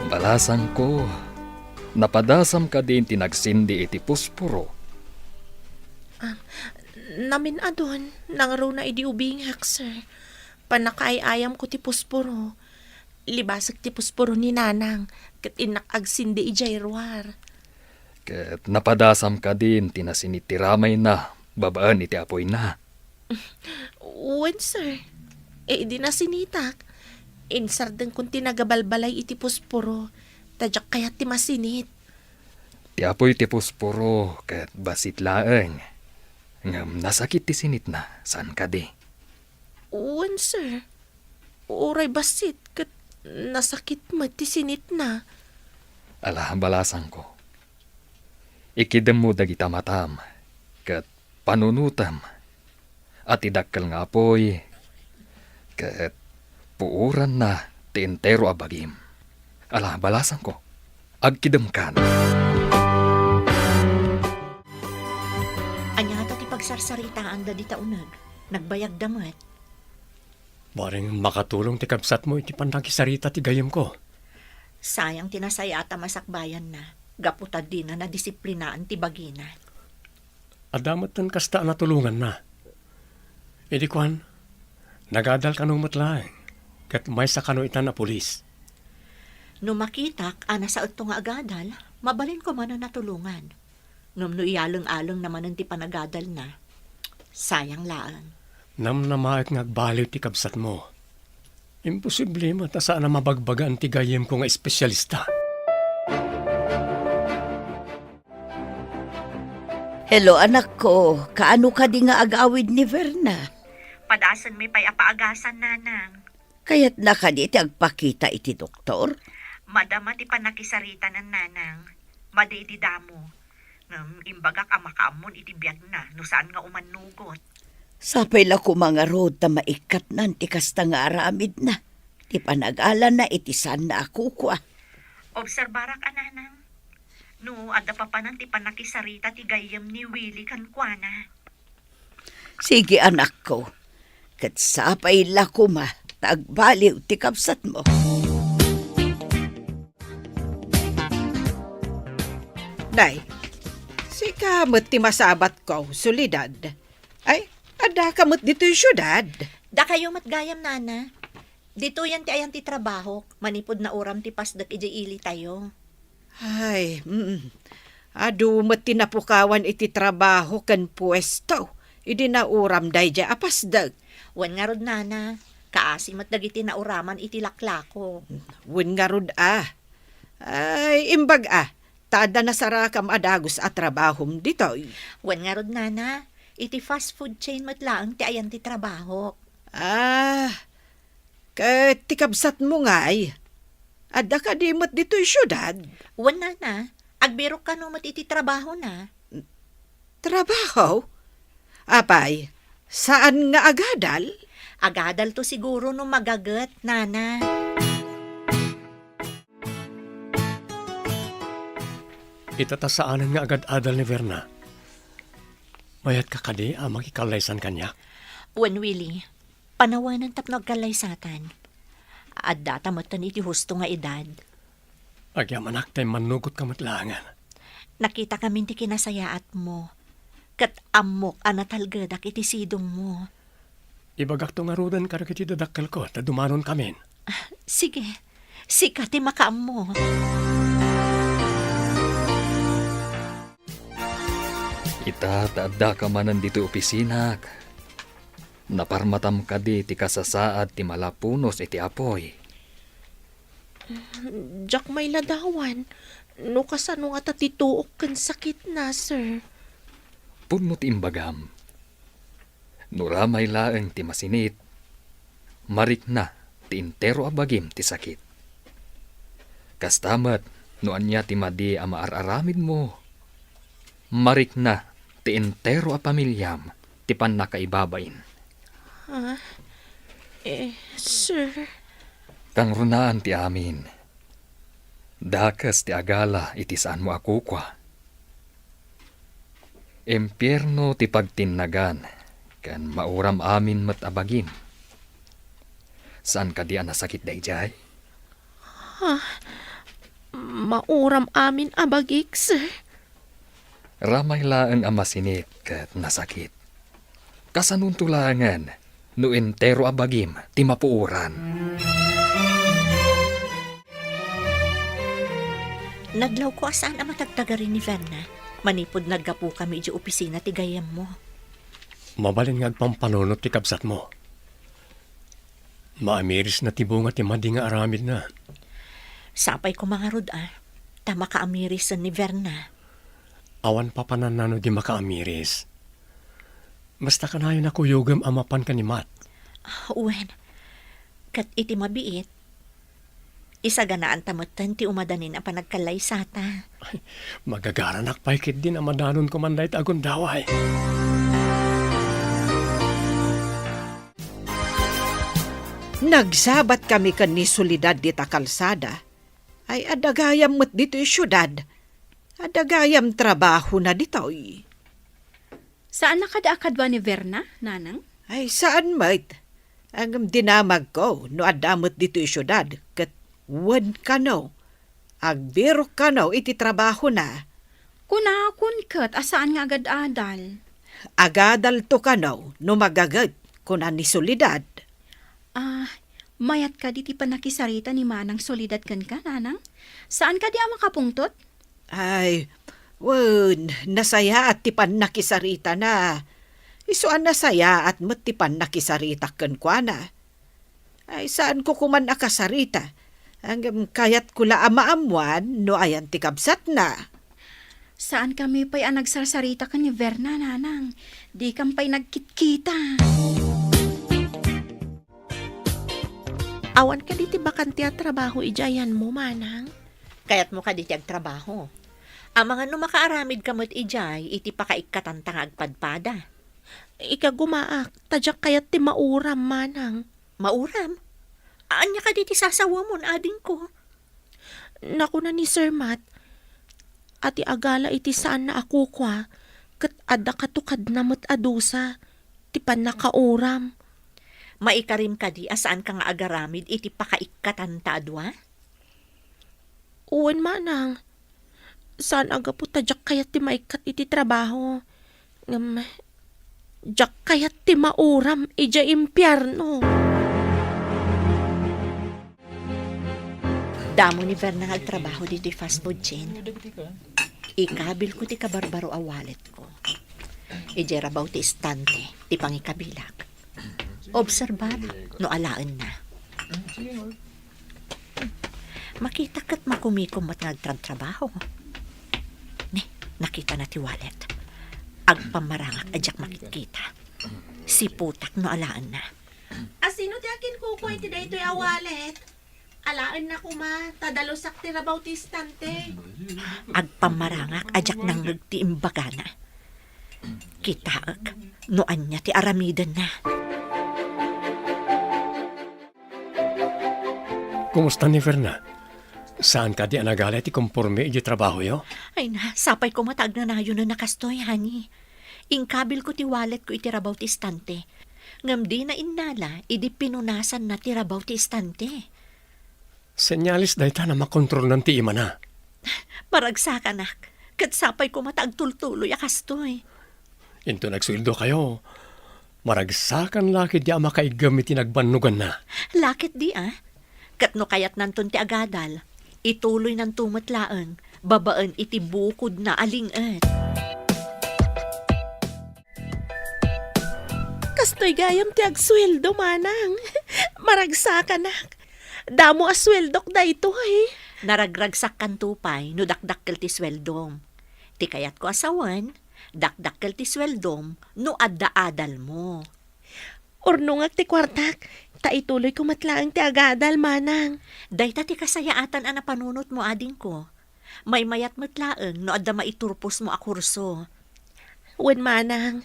Balasangko, napadasam kadin ti nagsindi iti pusporo? Ah, namin-adun, nangruna idi ubingak, sir. Pannakaay-ayamko ti pusporo. Libasek ti pusporo ni Nanang, ket innak agsindi idiay ruar. Ket napadasam kadin ti nasinit ti ramayna babaen iti apoyna? Wen, sir. Idi nasinitak, insardengkon ti nagabalbalay iti pusporo, ta diak kayat ti masinit. Ti apoy ti pusporo ket bassit laeng. Ngem nasakit ti sinitna, saan kadi? Wen, sir. Uray bassit ket nasakit met ti sinitna. Ala, balasangko. Ikidemmo dagita matam, ket panunotem a ti dakkel nga apoy, ket puoranna ti entero a bagim. Ala, balasangko, agkidemkan. Ania ngata ti pagsarsaritaanda dita uneg? Nagbayagda met. Bareng makatulong ti kabsatmo iti pannakisarita ti gayyemko. Sayang ti nasayaat a masakbayanna, gapu ta dina nadisiplinaan ti bagina. Adda metten kasta a natulonganna. Idi kuan, nagadal kano met laeng, ket maysa kano itan a pulis. No makitak a nasaetto nga agadal, mabalinko manen a tulongan. Ngem no iyaleng-alengna manen ti panagadalna, sayang laeng. Namnamaek nga agbaliw ti kabsatmo. Imposible met a saan a mabagbagaan ti gayyemko nga espesialista. Hello, anakko. Kaano kadi nga agawid ni Verna? Padasenmi pay a paagasan, Nanang. Kayatna kadi ti agpakita iti doktor? Madama ti pannakisaritanan, Nanang. Madi idi damo. Ngem imbagak a makaammon iti biagna no saan nga umannugot. Sapay la koma ngarud ta maikkatnan ti kasta nga aramidna, ti panagalana iti saanna a kukua. Obserbarak a, Nanang. No adda papanan ti pannakisarita ti gayyem ni Willie kenkuana. Sige, anakko. Ket sapay la koma ta agbaliw ti kabsatmo. Nay, sika met ti masabatko, Soledad. Ay, addaka met ditoy siudad? Dakayo met gayam, Nana. Ditoyen ti ayan ti trabahok, manipud nauram ti pasdek idiay ilitayo. Ay, mm. Adu met ti napukawan iti trabaho ken puesto idi nauram daydiay a pasdek. Wen ngarud, Nana, kaasi met dagiti nauraman iti laklako. Wen ngarud a. Ay, imbag a, ta adda nasarakam a dagus a trabahom ditoy. Wen ngarud, Nana, iti fast food chain met laeng ti ayan ti trabahok. Ah, ket ti kabsatmo ngay, adda kadi met ditoy siudad? Wen, Nana, agbirok kano met iti trabahona. Trabaho? Apay, saan nga agadal? Agadalto siguro no magaget, Nana. Ita ta saanen nga agad-adal ni Verna. Mayatka kadi a makikallaysan kaniak? Wen, Willie, panawanen tapno agkallaysatan. Addata metten iti husto nga edad. Agyamanak ta immannugotka met laengen. Nakitakamin ti kinasayaatmo, ket ammok a natalgedak iti sidongmo. Ibagakto ngaruden kadagiti dadakkelko ta dumanonkamin. Sige, sika ti makaammo. Ita ta addaka manen ditoy opisinak, naparmatam kadi ti kasasaad ti malapunos iti apuy? Diak mailadawan no kasano ngata ti tuok ken sakitna, sir. Pudno ti imbagam. No ramay laeng ti masinit, marikna ti entero a bagim ti sakit. Kasta met no ania ti madi a maar-aramidmo, marikna ti entero a pamiliam ti pannakaibabain. Ah, eh, sir. Kangrunaan ti amin. Dakes ti agala iti saanmo a kukua. Impierno ti pagtinnagan, ken mauram amin met a bagim. Saan kadi a nasakit daydiay? Ah, mauram amin a bagik, sir. Ramay laeng a masinit ket nasakit. Kasanonto laengen no entero a bagim ti mapuoran? Nadlawko a saan a matagtagari ni Verna manipud naggapukami idiay opisina ti gayyemmo. Mabalin nga agpampanunot ti kabsatmo. Maamirisna ti bunga ti madi nga aramidna. Sapay koma ngarud a, ta makaamirisen ni Verna. Awan papananna no di makaamiris. Basta kanayon a kuyogem a mapan ken ni Matt. Wen, ket iti mabiit, isaganaanta metten ti umadanin a panagkallaysata. Magagaranak pay ketdin a madanonko man dayta a gundaway. Nagsabatkami ken ni Soledad dita kalsada. Ay, adda gayam met ditoy siudad. Adda gayam trabahona ditoy. Saanna kadi a kadua ni Verna, nanang? Ay, saan met. Ngem dinamagko no adda met ditoy siudad, ket wen kano, agbirok kano iti trabahona. Kunakon ket a saan nga agad-adal. Agadalto kano no magaged, kuna ni Soledad. Ah, mayat kadi ti pannakisarita ni Manang Soledad kenka, nanang? Saan kadi a makapungtot? Ay, wen, nasayaat ti pannakisaritana. Isu a nasayaat met ti pannakisaritak kenkuana. Ay, saanko koman a kasarita. Ngem kayatko la a maammuan no ayan ti kabsatna. Saankami pay a nagsarsarita ken ni Verna, nanang. Dikam pay nagkitkita. Awan kadi ti bakante a trabaho idiay ayanmo, manang? Kayatmo kadi ti agtrabaho? Amangan no makaaramidka met idiay iti pakaikkatanta nga agpadpada. Ikagumaak, ta diak kayat ti mauram, manang. Mauram? Ania kadi ti sasawamon, adingko? Nakuna ni Sir Matt, a ti agala iti saanna a kukua, ket adda katukadna met a dusa ti pannakauram. Maikarim kadi a saanka nga agaramid iti pakaikkatanta a dua? Wen, manang. Saan a gapu ta diak kayat ti maikkat iti trabaho. Ngem, diak kayat ti mauram idiay impierno. Damo ni Verna nga agtrabaho ditoy fast food chain. Ikabilko ti kabarbaro a walletko. Idiay rabaw ti istante ti pangikabilak. Obserbara no alaenna. Makita ket makumikom met nga agtrabtrabaho. Ni, nakitana ti wallet. Agpammarangak a diak makitkita. Siputak no alaenna. Asino ti akinkukua iti daytoy a wallet? Alaenna koma, ta dalusak ti rabaw ti istante. Agpammarangak a diak nangngeg ti imbagana. Kitaek no ania ti aramidenna. Kumusta ni Verna? Saan kadi a nagala ti komporme iti trabahoyo? Ay na, sapay koma ta agnanayonen a kastoy, honey. Inkabilko ti walletko iti rabaw ti istante. Ngem dina innala idi pinunasanna ti rabaw ti istante. Senyales dayta a makontrolnan ti imana. Maragsakanak, ket sapay koma ta agtultuloy a kastoy. Inton agsueldokayo, Maragsakan la ketdi a makaiggem iti nagbannoganna. La ketdi a. Ket no kayatnanton ti agadal, ituloynanto met laeng babaen iti bukodna a ling-et. Kastoy gayam ti agsueldo, manang. Maragsakanak. Damo a sueldok daytoy. Naragragsakkanto pay no dakdakkel ti sueldom. Ti kayatko a sawen, dakdakkel ti sueldom no adda adalmo. Urnongak ti kuartak, ta ituloyko met laeng ti agadal, manang. Dayta ti kasayaatan a napanunotmo, adingko. Maymayat met laeng no adda maiturposmo a kurso. Wen, manang,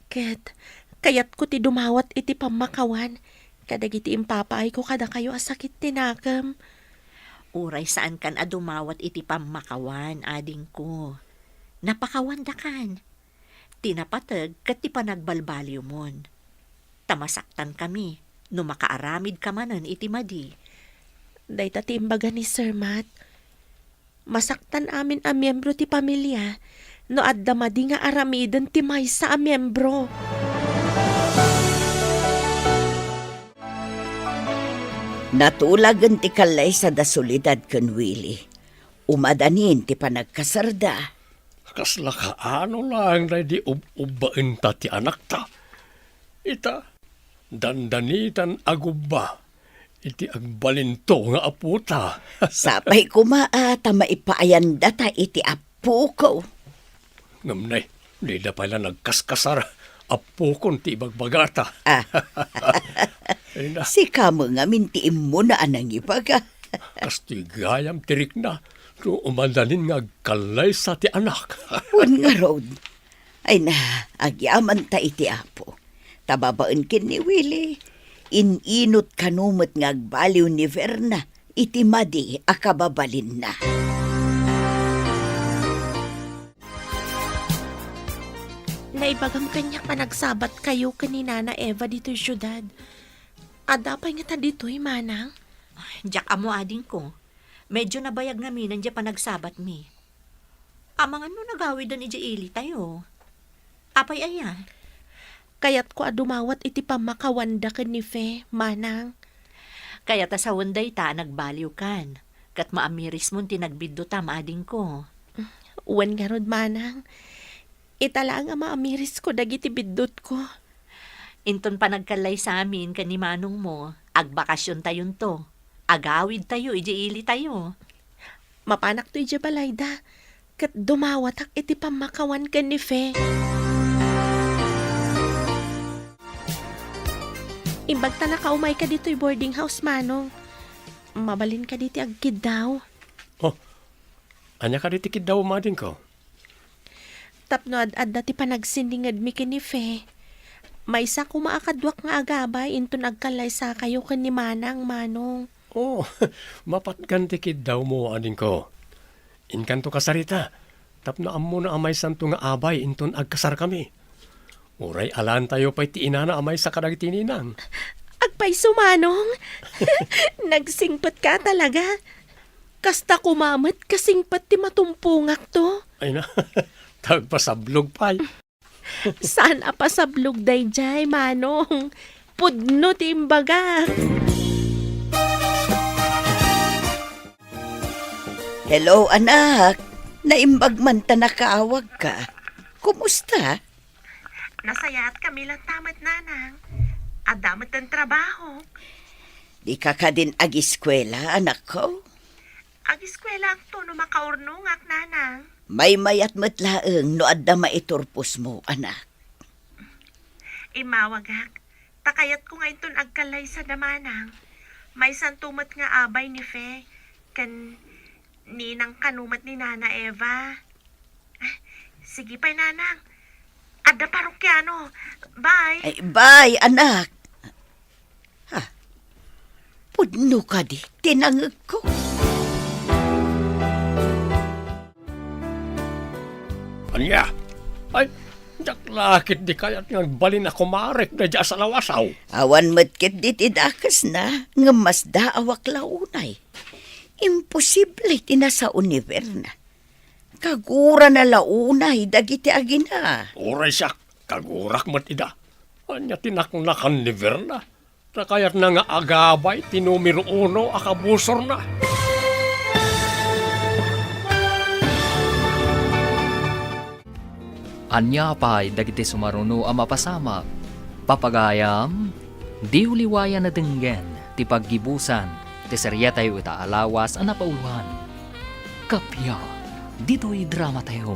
ket kayatko ti dumawat iti pammakawan kadagiti impapaayko kadakayo a sakit ti nakem. Uray saankan a dumawat iti pammakawan, adingko. Napakawandakan. Ti napateg ket ti panagbalbaliwmon. Ta masaktankami no makaaramidka manen iti madi. Dayta ti imbaga ni Sir Matt. Masaktan amin a miembro ti pamilia no adda madi nga aramiden ti maysa a miembro. Natulagen ti kallaysa da Soledad ken Willie. Umadanin ti panagkasarda. Kasla kaano laeng daydi ub-ubbaenta ti anakta. Ita, dandanitan a gubba iti agbalinto nga apota. Sapay koma a ta maipaayandata iti apoko. Ngem nay, dida pay la nagkaskasar, apokon ti ibagbagata. Ah. Ay na. Sika met ngamin ti immuna a nangibaga. Kastoy gayam ti rikna, no umadanin nga agkallaysa ti anak. Wen ngarud, ay na, agyamanta iti Apo. Ta babaen ken ni Willie, in-inut kano met nga agbaliw ni Verna iti madi a kababalinna. Naibagam kaniak a nagsabatkayo ken ni Nana Eva ditoy siudad. Adda pay ngata ditoy, manang? Diak ammo, adingko. Medyo nabayag ngamin diay panagsabatmi. Amangan no nagawiden idiay ilitayo. Apay aya? Kayatko a dumawat iti pammakawanda ken ni Fe, manang. Kayat a sawen dayta a nagbaliwkan, ket maamirismon ti nagbiddutam, adingko. Wen ngarud, manang. Ita laeng a maamirisko dagiti biddutko. Inton panagkallaysamin ken ni manongmo, agbakasiontayonto. Agawidtayo idiay ilitayo. Mapanakto idiay balayda, ket dumawatak iti pammakawan ken ni Fe. Imbag ta nakaumayka ditoy boarding house, manong. Mabalin kadi ti agkiddaw? Oh, ania kadi ti kiddaw, adingko? Tapno ad-adda ti panagsinningedmi ken ni Fe, maysa koma a kaduak nga agabay inton agkallaysakayo ken ni Manang, Manong. Oh, mapatgan ti kiddawmo, adingko. Inkanto kasarita, tapno ammona a maysanto nga abay inton agkasarkami. Uray alaentayo pay ti inana a maysa kadagiti ninang. Agpayso, Manong. Nagsingpetka talaga. Kasta koma met kasingpet ti matumpongakto. Ay na, ta agpasablog pay. Saan a pasablog daydiay, Manong? Pudno ti imbagak. Hello, anak. Naimbag man ta nakaawagka. Kumusta? Nasayaatkami latta met, Nanang. Adda met ti trabahok. Dika kadin agiskuela, anakko? Agiskuelaakto no makaurnongak, Nanang. Maymayat met laeng no adda maiturposmo, anak. Immawagak, ta kayatko nga inton agkallaysa da Manang, maysanto met nga abay ni Fe ken ninang kano met ni Nana Eva. Ah, sige pay, Nanang. Adda parokiano. Bye. Ay, bye, anak. Ha? Pudno kadi ti nangegko? Ania? Ay, diak la ketdi kayat nga agbalin a kumarek daydiay a salawasaw. Awan met ketdi ti dakesna, ngem masdaawak la unay. Imposible ti nasao ni Verna. Kagurana la unay dagiti agina. Uray siak, kagurak met ida. Ania ti naknakan ni Verna? Ta kayatna nga agabay ti numero uno a kabusorna. Ania pay dagiti sumaruno a mapasamak? Papagayam, diyo liwayan a denggen ti paggibusan ti serietayo ita a lawas a napauloan. Kappia, ditoy dramatayo,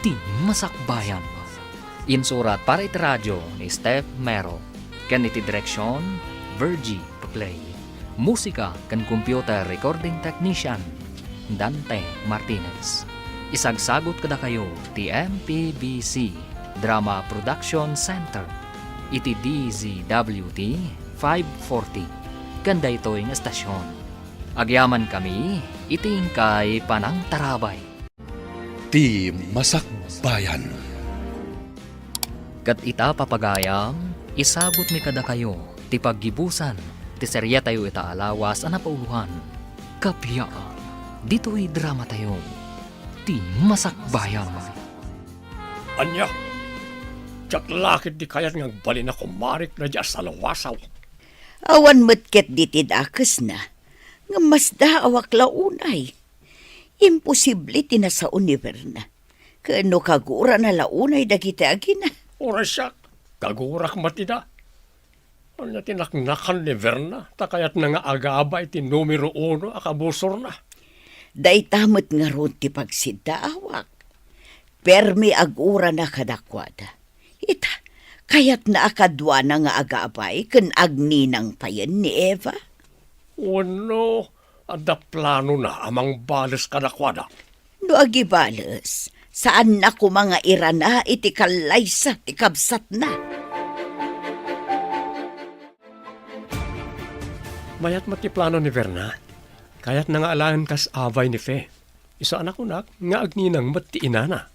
ti Masakbayan. Insurat para iti radio ni Steph Mero, ken iti direksion, Virgie Paclay. Musika ken computer recording technician, Dante Martinez. Isagsagut kadakayo ti M P B C Drama Production Center iti D Z W T five forty ken daytoy nga estasion. Agyamankami iti inkay panangtarabay. Ti Masakbayan. Ket ita, papagayam, isagutmi kadakayo ti paggibusan ti serietayo ita a lawas a napauloan. Kappia, ditoy dramatayo, ti Masakbayan. Ania? Diak la ketdi kayat nga agbalin a kumarik daydiay a salawasaw. Awan met ketdi ti dakesna, ngem masdaawak la unay. Imposible ti nasao ni Verna. Ken no kagurana la unay dagiti agina. Uray siak, kagurak met ida. Ania ti naknakan ni Verna, ta kayatna nga agabay ti numero uno a kabusorna? Dayta met ngarud ti pagsiddaawak. Permi agurana kadakuada. Ita, kayatna a kaduana nga agabay ken agninang payen ni Eva? Wenno, adda planona a mangbales kadakuada? No agibales, saanna koma nga irana iti kallaysa ti kabsatna. Mayat met ti plano ni Verna. Kayatna nga alaen kas abay ni Fe. Isu a nakunak nga agninang met ti inana.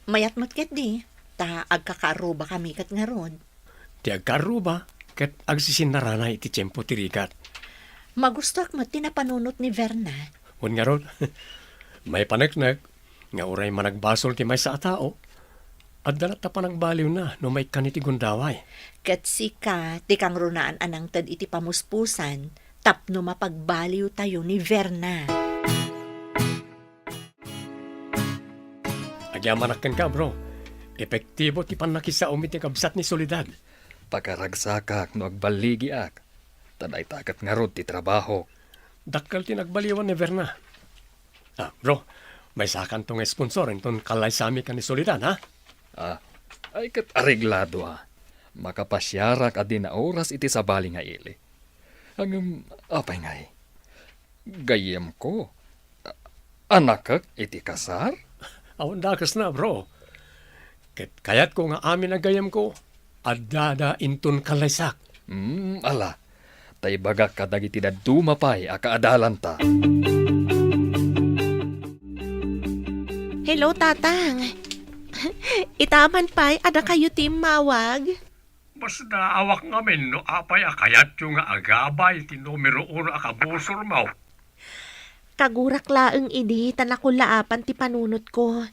Mayat met ketdi, ta agkakaarrubakami ket ngarud. Ti agkaarruba ket agsisinnarana iti tiempo ti rigat. Magustoak met ti napanunot ni Verna. Wen ngarud, maipaneknek nga uray managbasol ti maysa a tao, adda latta panagbaliwna no maikkan iti gundaway. Ket sika ti kangrunaan a nangted iti pamuspusan tapno mapagbaliwtayo ni Verna. Agyamanak kenka, bro. Epektibo ti pannakisaom iti kabsat ni Soledad. Pakaragsakak no agballigiak, ta dayta ket ngarud ti trabahok. Dakkel ti nagbaliwan ni Verna. Ah, bro, maysakanto nga sponsor inton kallaysami ken ni Soledad, ha? Ah, ay ket areglado, ah. Makapasiarak a di naoras iti sabali nga ili. Ngem, apay ngay? Gayyemko. A-, anakek iti kasar? Awan dakesna, bro. Ket kayatko nga amin a gayyemko, addada inton kallaysak. Hmm, ala. Ta ibagak kadagiti dadduma pay a kaadalanta. Hello, Tatang. Itaman pay, adda kayo ti immawag? Masdaawak ngamin no apay a kayatyo nga agabay ti numero uno a kabusormo. Kagurak laeng idi ta nakullaapan ti panunotko.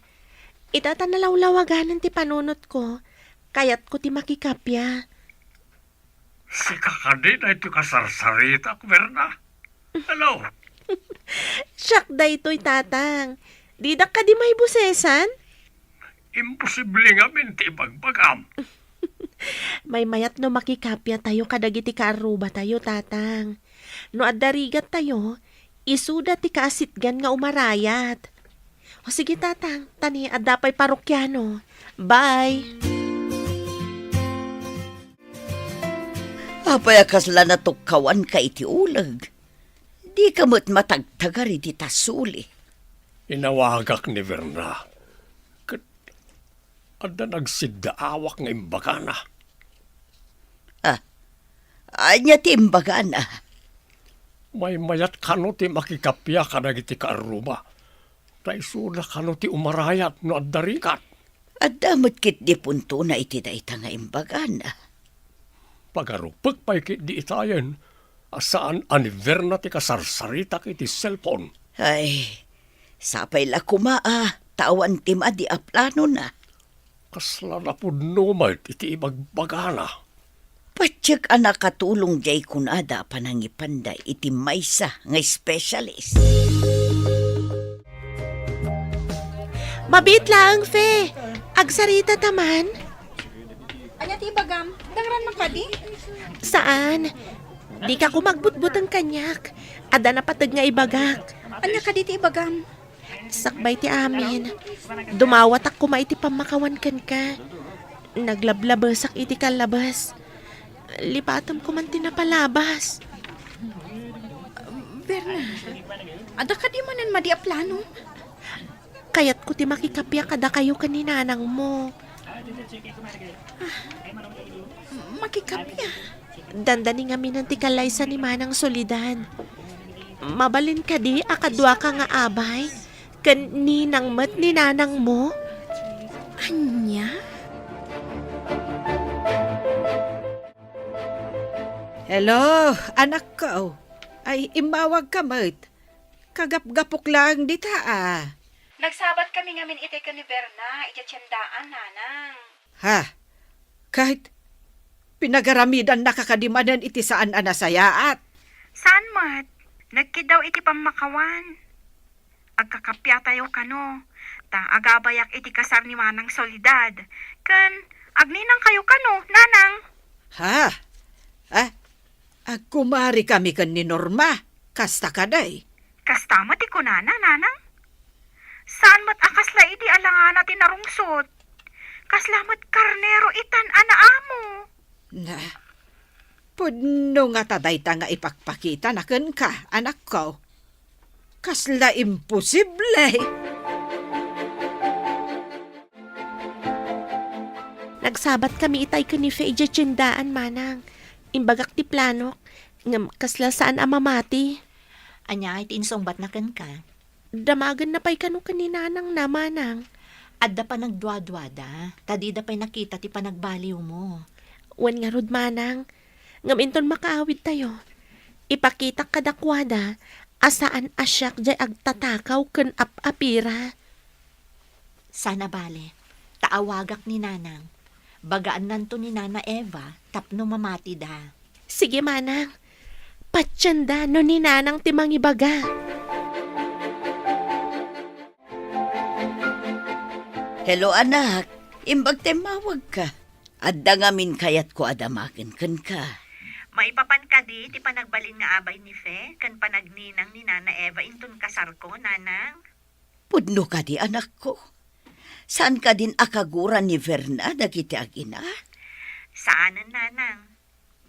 Ita ta nalawlawaganen ti panunotko, kayatko ti makikappia. Sika kadi daytoy kasarsaritak, Verna? Hello? Siak daytoy, Tatang. Didak kadi maibusesan? Imposible ngamin ti ibagbagam. Maymayat no makikappia tayo kadagiti kaarruba tayo, Tatang. No adda rigat tayo, isuda ti kaasitgan nga umarayat. O sige, Tatang, ta ni adda pay parokiano. Bye! Apay a kasla natukkawanka iti uleg? Dika met matagtagar iti tasuli. Inawagak ni Verna. Ket adda nagsiddaawak nga imbagana. Ah, ania ti imbagana? Maymayat kano ti makikappia kadagiti kaarruba. Ta isuda kano ti umarayat no adda rigat. Adda met ketdi puntona iti dayta nga imbagana. Pagarupek pay ketdi itayen a saan a ni Verna ti kasarsaritak iti cellphone. Ay, sapay la koma a ta awan ti madi a planona. Kasla napudno met iti ibagbagana. Patiek a nakatulong diay kunada a panangipanda iti maysa nga specialist. Mabiit laeng, Fe. Agsarita ta man. Ania ti ibagam? Dangran man kadi? Saan. Dika koma agbutbuteng kaniak. Adda napateg nga ibagak. Ania kadi ti ibagam? Sakbay ti amin, dumawatak koma iti pammakawan kenka. Naglablabesak iti kallabes. Lipatem koman ti napalabas. Berna, adda kadi manen madi a plano? Kayatko ti makikappia kadakayo ken ni nanangmo. Ah, makikappia? Dandani ngaminen ti kallaysa ni Manang Soledad. Mabalin kadi a kaduaka nga abay ken ninang met ni nanangmo? Ania? Hello, anakko. Ay, immawagka met. Kagapgapok laeng dita, a. Nagsabat kami ngamin itay ken ni Berna, idiay tiendaan, nanang. Ha? Ket pinagaramidanna ka kadi manen iti saan a nasayaat? Saan met. Nagkiddaw iti pammakawan. Agkakapiatayo kano, ta agabayak iti kasar ni Manang Soledad. Ken agninangkayo kano, nanang. Ha? Ah, agkumari kami ken ni Norma. Kasta kadi? Kasta met ti kunana, nanang. Saan met a kasla idi alangana ti narungsot. Kasla met karnero itan a naamo. Na, pudno ngata dayta nga ipakpakitana kenka, anakko. Kasla imposible! Nagsabat kami itay ken ni Fe idiay tiendaan, manang. Imbagak ti planok, ngem kasla saan a mamati. Ania ti insungbatna kenka? Damagenna pay kano ken ni nanangna, manang. Adda panagduaduada, ta dida pay nakita ti panagbaliwmo. Wen ngarud, manang, ngem inton makaawidtayo, ipakitak kadakuada a saan a siak diay agtatakaw ken ap-apira. Sana bale, ta awagak ni nanang. Bagaannanto ni Nana Eva tapno mamatida. Sige, manang. Patienda no ni nanang ti mangibaga. Hello, anak. Imbag ta immawagka. Adda ngamin kayatko a damagen kenka. Maipapan kadi ti panagbalin nga abay ni Fe ken panagninang ni Nana Eva inton kasarko, nanang? Pudno kadi, anakko? Saan kadin a kagura ni Verna dagiti agina? Saanen, nanang.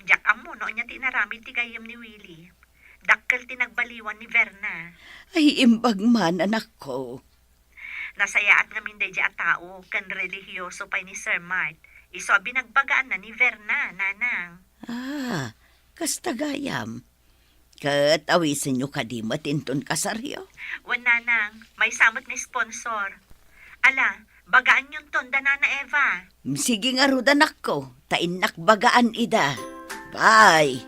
Diak ammo no ania ti inaramid ti gayyem ni Willy. Dakkel ti nagbaliwan ni Verna. Ay, imbag man, anakko. Nasayaat ngamin daydi a tao ken relihioso pay ni Sir Mart. Isu a binagbagaanna ni Verna, nanang. Ah, kasta gayam. Ket awisenyo kadi met inton kasaryo? Wen, nanang, maysa met nga sponsor. Ala, bagaanyonton da Nana Eva. Sige ngarud, anakko, ta innak bagaan ida. Bye!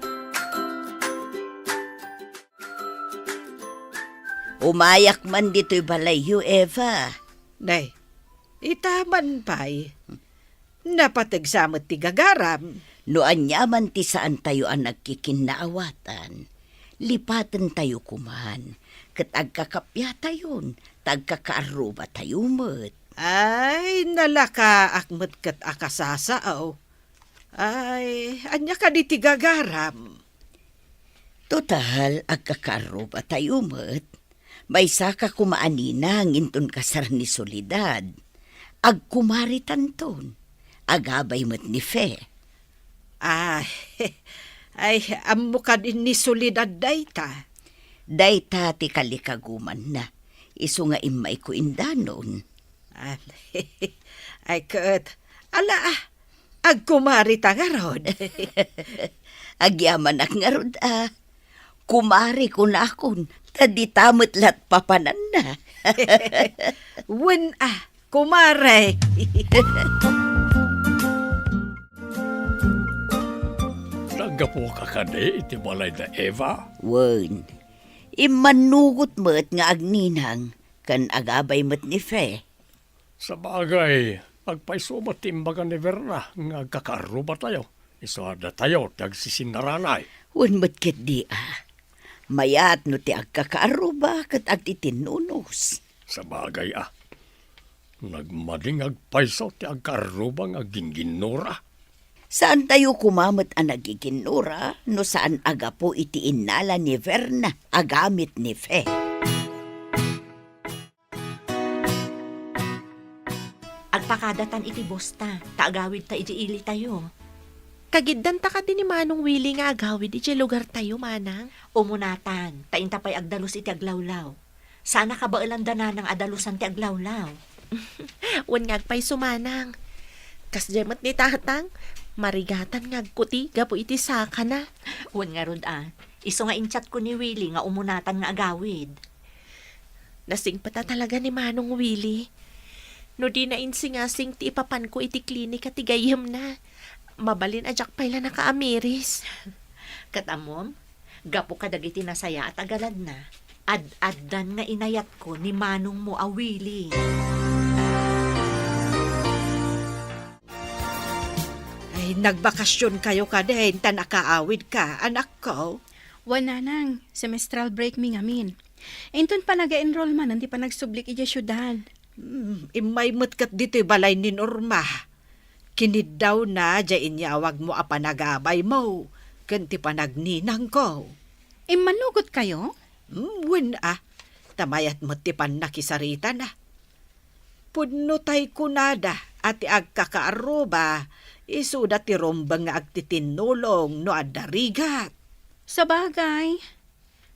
Umayak man ditoy balayyo, Eva. Nay, ita man pay. Napateg sa met ti gagaram. No aniaman ti saantayo a nagkikinnaawatan, lipatentayo koman, ket agkakapiatayon, ta agkakaarrubatayo met. Ay, nalakaak met ket a kasasao. Ay, ania kadi ti gagaram? Total, agkakaarrubatayo met. Maysaka koma a ninang inton kasar ni Soledad. Agkumaritanton. Agabay met ni Fe. Ay, ay, ammo kadi ni Soledad dayta? Dayta ti kalikagumanna. Isu nga immayko indanon. Ah, ay, ket, ala, ah, agkumarita ngarud. Agyamanak ngarud, ah. Kumari kunakon, ta dita met lat papananna. Wen, ah, kumare. Naggapuka kadi iti balay da Eva? Wen, immannugot met nga agninang ken agabay met ni Fe. Sabagay, Agpayso met ti imbaga ni Verna nga agkakaarrubatayo, isu a datayo ti agsisinnaranay. Wen met ketdi a. Mayat no ti agkakaarruba ket agtitinnunos. Sabagay a. Nagmading agpayso ti agkaarruba nga agginginnura. Saantayo koma met a nagiginnura no saan a gapu iti innala ni Verna a gamit ni Fe. Agpakadatan iti bosta, ta agawidta iti ilitayo. Kagiddanta kadi ni Manong Willie nga agawid iti lugartayo, Manang? Umunatan, ta inta pay agdalus iti aglawlaw. Saan a kabaelanda, Nanang, a dalusan ti aglawlaw. Wen nga agpayso, Manang. Kasdiay met ni Tatang, marigatan nga agkuti gapu iti sakana. Wen ngarud a, isu nga in-chatko ni Willie nga umunatan nga agawid. Nasingpet a talaga ni Manong Willie. No dina insingasing ti ipapanko iti klinika ti gayyemna, mabalin a diak pay la nakaamiris. Ket ammom, gapu kadagiti nasayaat a galadna, ad-addan nga inayatko ni manongmo a Willie. Ay, nagbakasionkayo kadin, ta nakaawidka, anakko? Wen, Nanang, semestral break mi ngamin. Inton panaga-enroll manen ti panagsublik idiay siudad. Hmm, immay met ket ditoy balay ni Norma. Kiniddawna diay inyawagmo a panagabaymo ken ti panagninangko. Immanugotkayo? Hmm, wen a, ta mayat met ti pannakisaritana. Pudno tay kunada a ti agkakaarruba, isuda ti rumbeng nga agtitinnulong no adda rigat. Sabagay,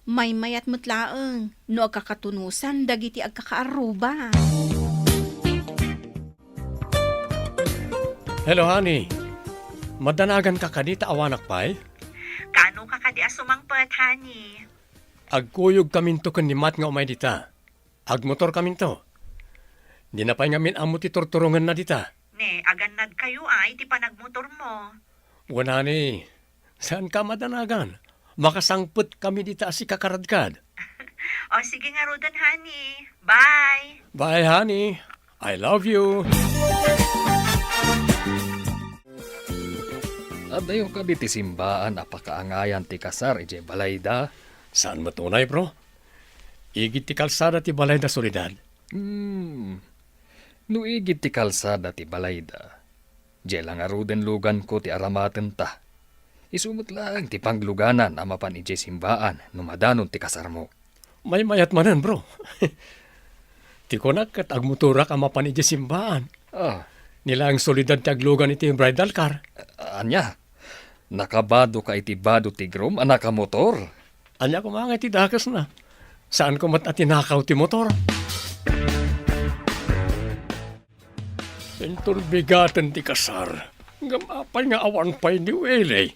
maymayat met laeng no agkakatunosan dagiti agkakaarruba. Hello, honey. Madanaganka kadi ta awanak pay? Kaanoka kadi a sumangpet, honey? Agkuyogkaminto ken ni Matt nga umay dita. Agmotorkaminto. Dina pay ngamin ammo ti turturongenna dita. Ne, agannadkayo a iti panagmotormo. Wen, honey, saanka a madanagan. Makasangpetkami dita a sika karadkad. O, sige ngaruden, honey. Bye. Bye, honey. I love you. Addayo kadi ti simbaan a pakaangayan ti kasar idiay balayda? Saan met unay, bro. Igid ti kalsada ti balayda, Soledad. Hmm. No igid ti kalsada ti balayda, diay la ngaruden luganko ti aramatenta. Isu met laeng ti pangluganan a mapan idiay simbaan no madanon ti kasarmo. Maymayat manen, bro. Ti kunak ket agmotorak a mapan idiay simbaan. Ah. Ni laeng Soledad ti aglugan iti bridal car. Ania? Nakabadoka iti bado ti groom a nakamotor? Ania koma nga iti dakesna? Saanko met a tinakaw ti motor. Inton bigaten ti kasar, ngem apay nga awan pay ni Willie?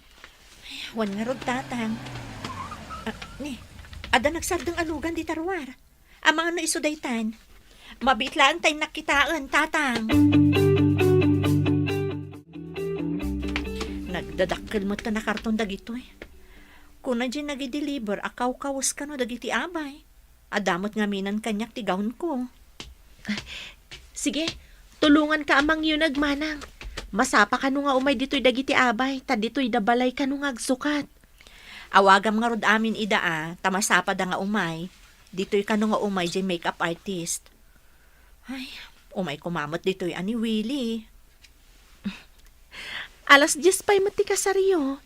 Wen ngarud, Tatang. Ah, ni, adda nagsardeng a lugan dita ruar. Amangan no isu daytan. Mabiit laeng ta innak kitaen, Tatang. Nagdadakkel met ta nakarton dagitoy. Kuna diay nagideliver a kawkawes kano dagiti abay. Adda met ngaminen kaniak ti gownko. Sige, tulonganka a mangyuneg, Manang. Masapa kano nga umay ditoy dagiti abay, ta ditoy da balay kano nga agsukat. Awagam ngarud amin ida a, ta masapada nga umay. Ditoy kano nga umay diay makeup artist. Ay, umay koma met ditoy a ni Willie. Alas dies pay met ti kasaryo.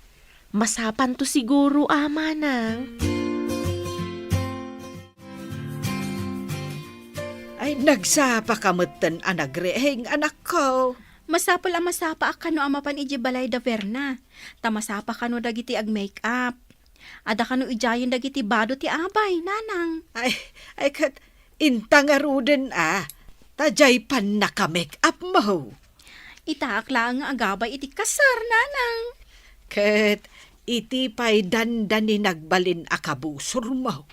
Masapanto siguro a, Manang. Ay, nagsapaka metten a nagriing, anakko. Masapul a masapaak kano a mapan idiay balay da Verna. Ta masapa kano dagiti agmake-up. Adda kano idiayen dagiti bado ti abay, Nanang. Ay, ay, ket inta ngaruden a, ta diay pannaka-make-upmo. Itaak laeng nga agabay iti kasar, Nanang. Ket iti pay dandani nagbalin a kabusormo.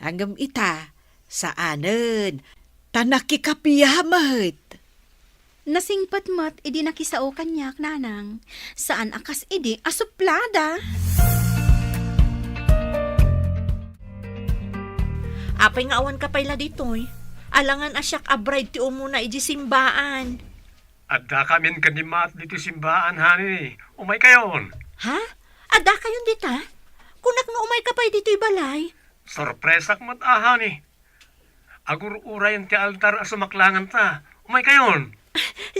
Ngem ita, saanen, ta nakikapia met. Nasingpet met idi nakisao kaniak, Nanang. Saan a kas idi a suplada. Apay nga awanka pay la ditoy? Alangan a siak a bride ti umuna idiay simbaan. Addakamin ken ni Matt ditoy simbaan, honey. Umaykayon. Ha? Addakayon dita? Kunak no umayka pay ditoy balay. Sorpresak met a, honey. Agur-urayen ti altar a sumaklanganta. Umaykayon.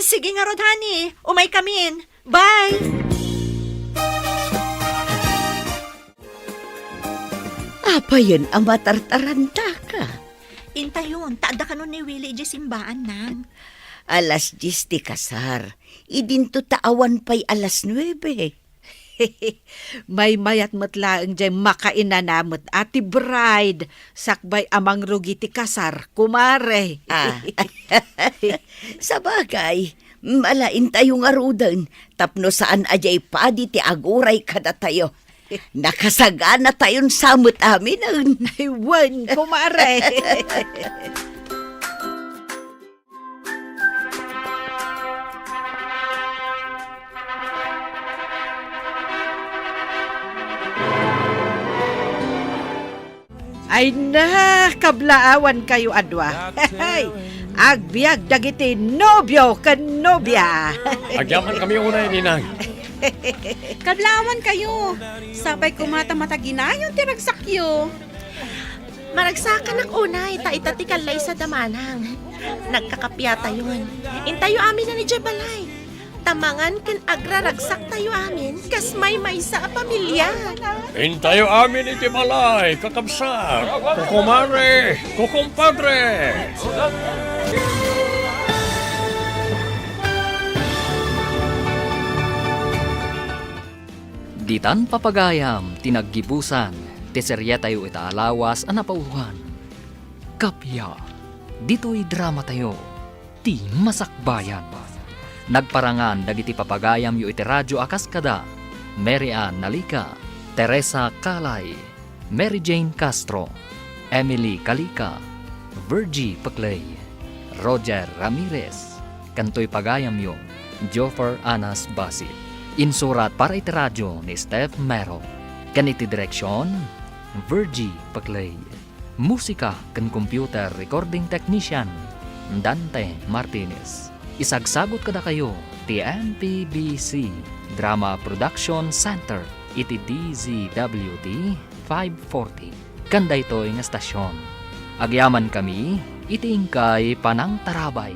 Sige ngarud, honey. Umaykamin. Bye! Apayen a matartarantaka? Intayon, ta adda kano ni Willie idiay simbaan, nang. Alas dies ti kasar. Idinto ta awan pay alas nuebe. Maymayat met laeng diay makainana met a ti bride sakbay a mangrugi ti kasar, kumare. Ah. Sabagay, malaintayo ngaruden tapno saan a diay padi ti aguray kadatayo. Nakasaganatayon sa met aminen. Ay, wen, kumare. Ay na, kablaawan kayo a dua. Agbiag dagiti nobio ken nobia. Agyaman kami unay, ninang. Kablaawan kayo. Sapay koma ta mataginayon ti ragsakyo. Maragsakanak unay, ta ita ti kallaysa da manang. Nagkakapiatayon. Intayo amin a idiay balay. Ta mangan ken agraragsaktayo amin kas maymaysa a pamilia. Intayo amin iti balay, kakabsat, kukumare, kukumpadre. Ditan papagayam ti naggibusan ti serietayo ita a lawas a napauloan. Kappia, ditoy dramatayo, ti Masakbayan. Nagparangan dagiti papagayamyo iti radio a kas kada Mary Ann Nalica, Teresa Calay, Mary Jane Castro, Emily Calica, Virgie Peclay, Roger Ramirez, ken toy pagayamyo, Joffer Anas Basit. Insurat para iti radio ni Steph Mero, ken iti direksion, Virgie Peclay. Musika ken computer recording technician, Dante Martinez. Isagsagut kadakayo ti M P B C Drama Production Center iti D Z W T five forty. Ken daytoy nga estasion, agyamankami iti inkay panangtarabay.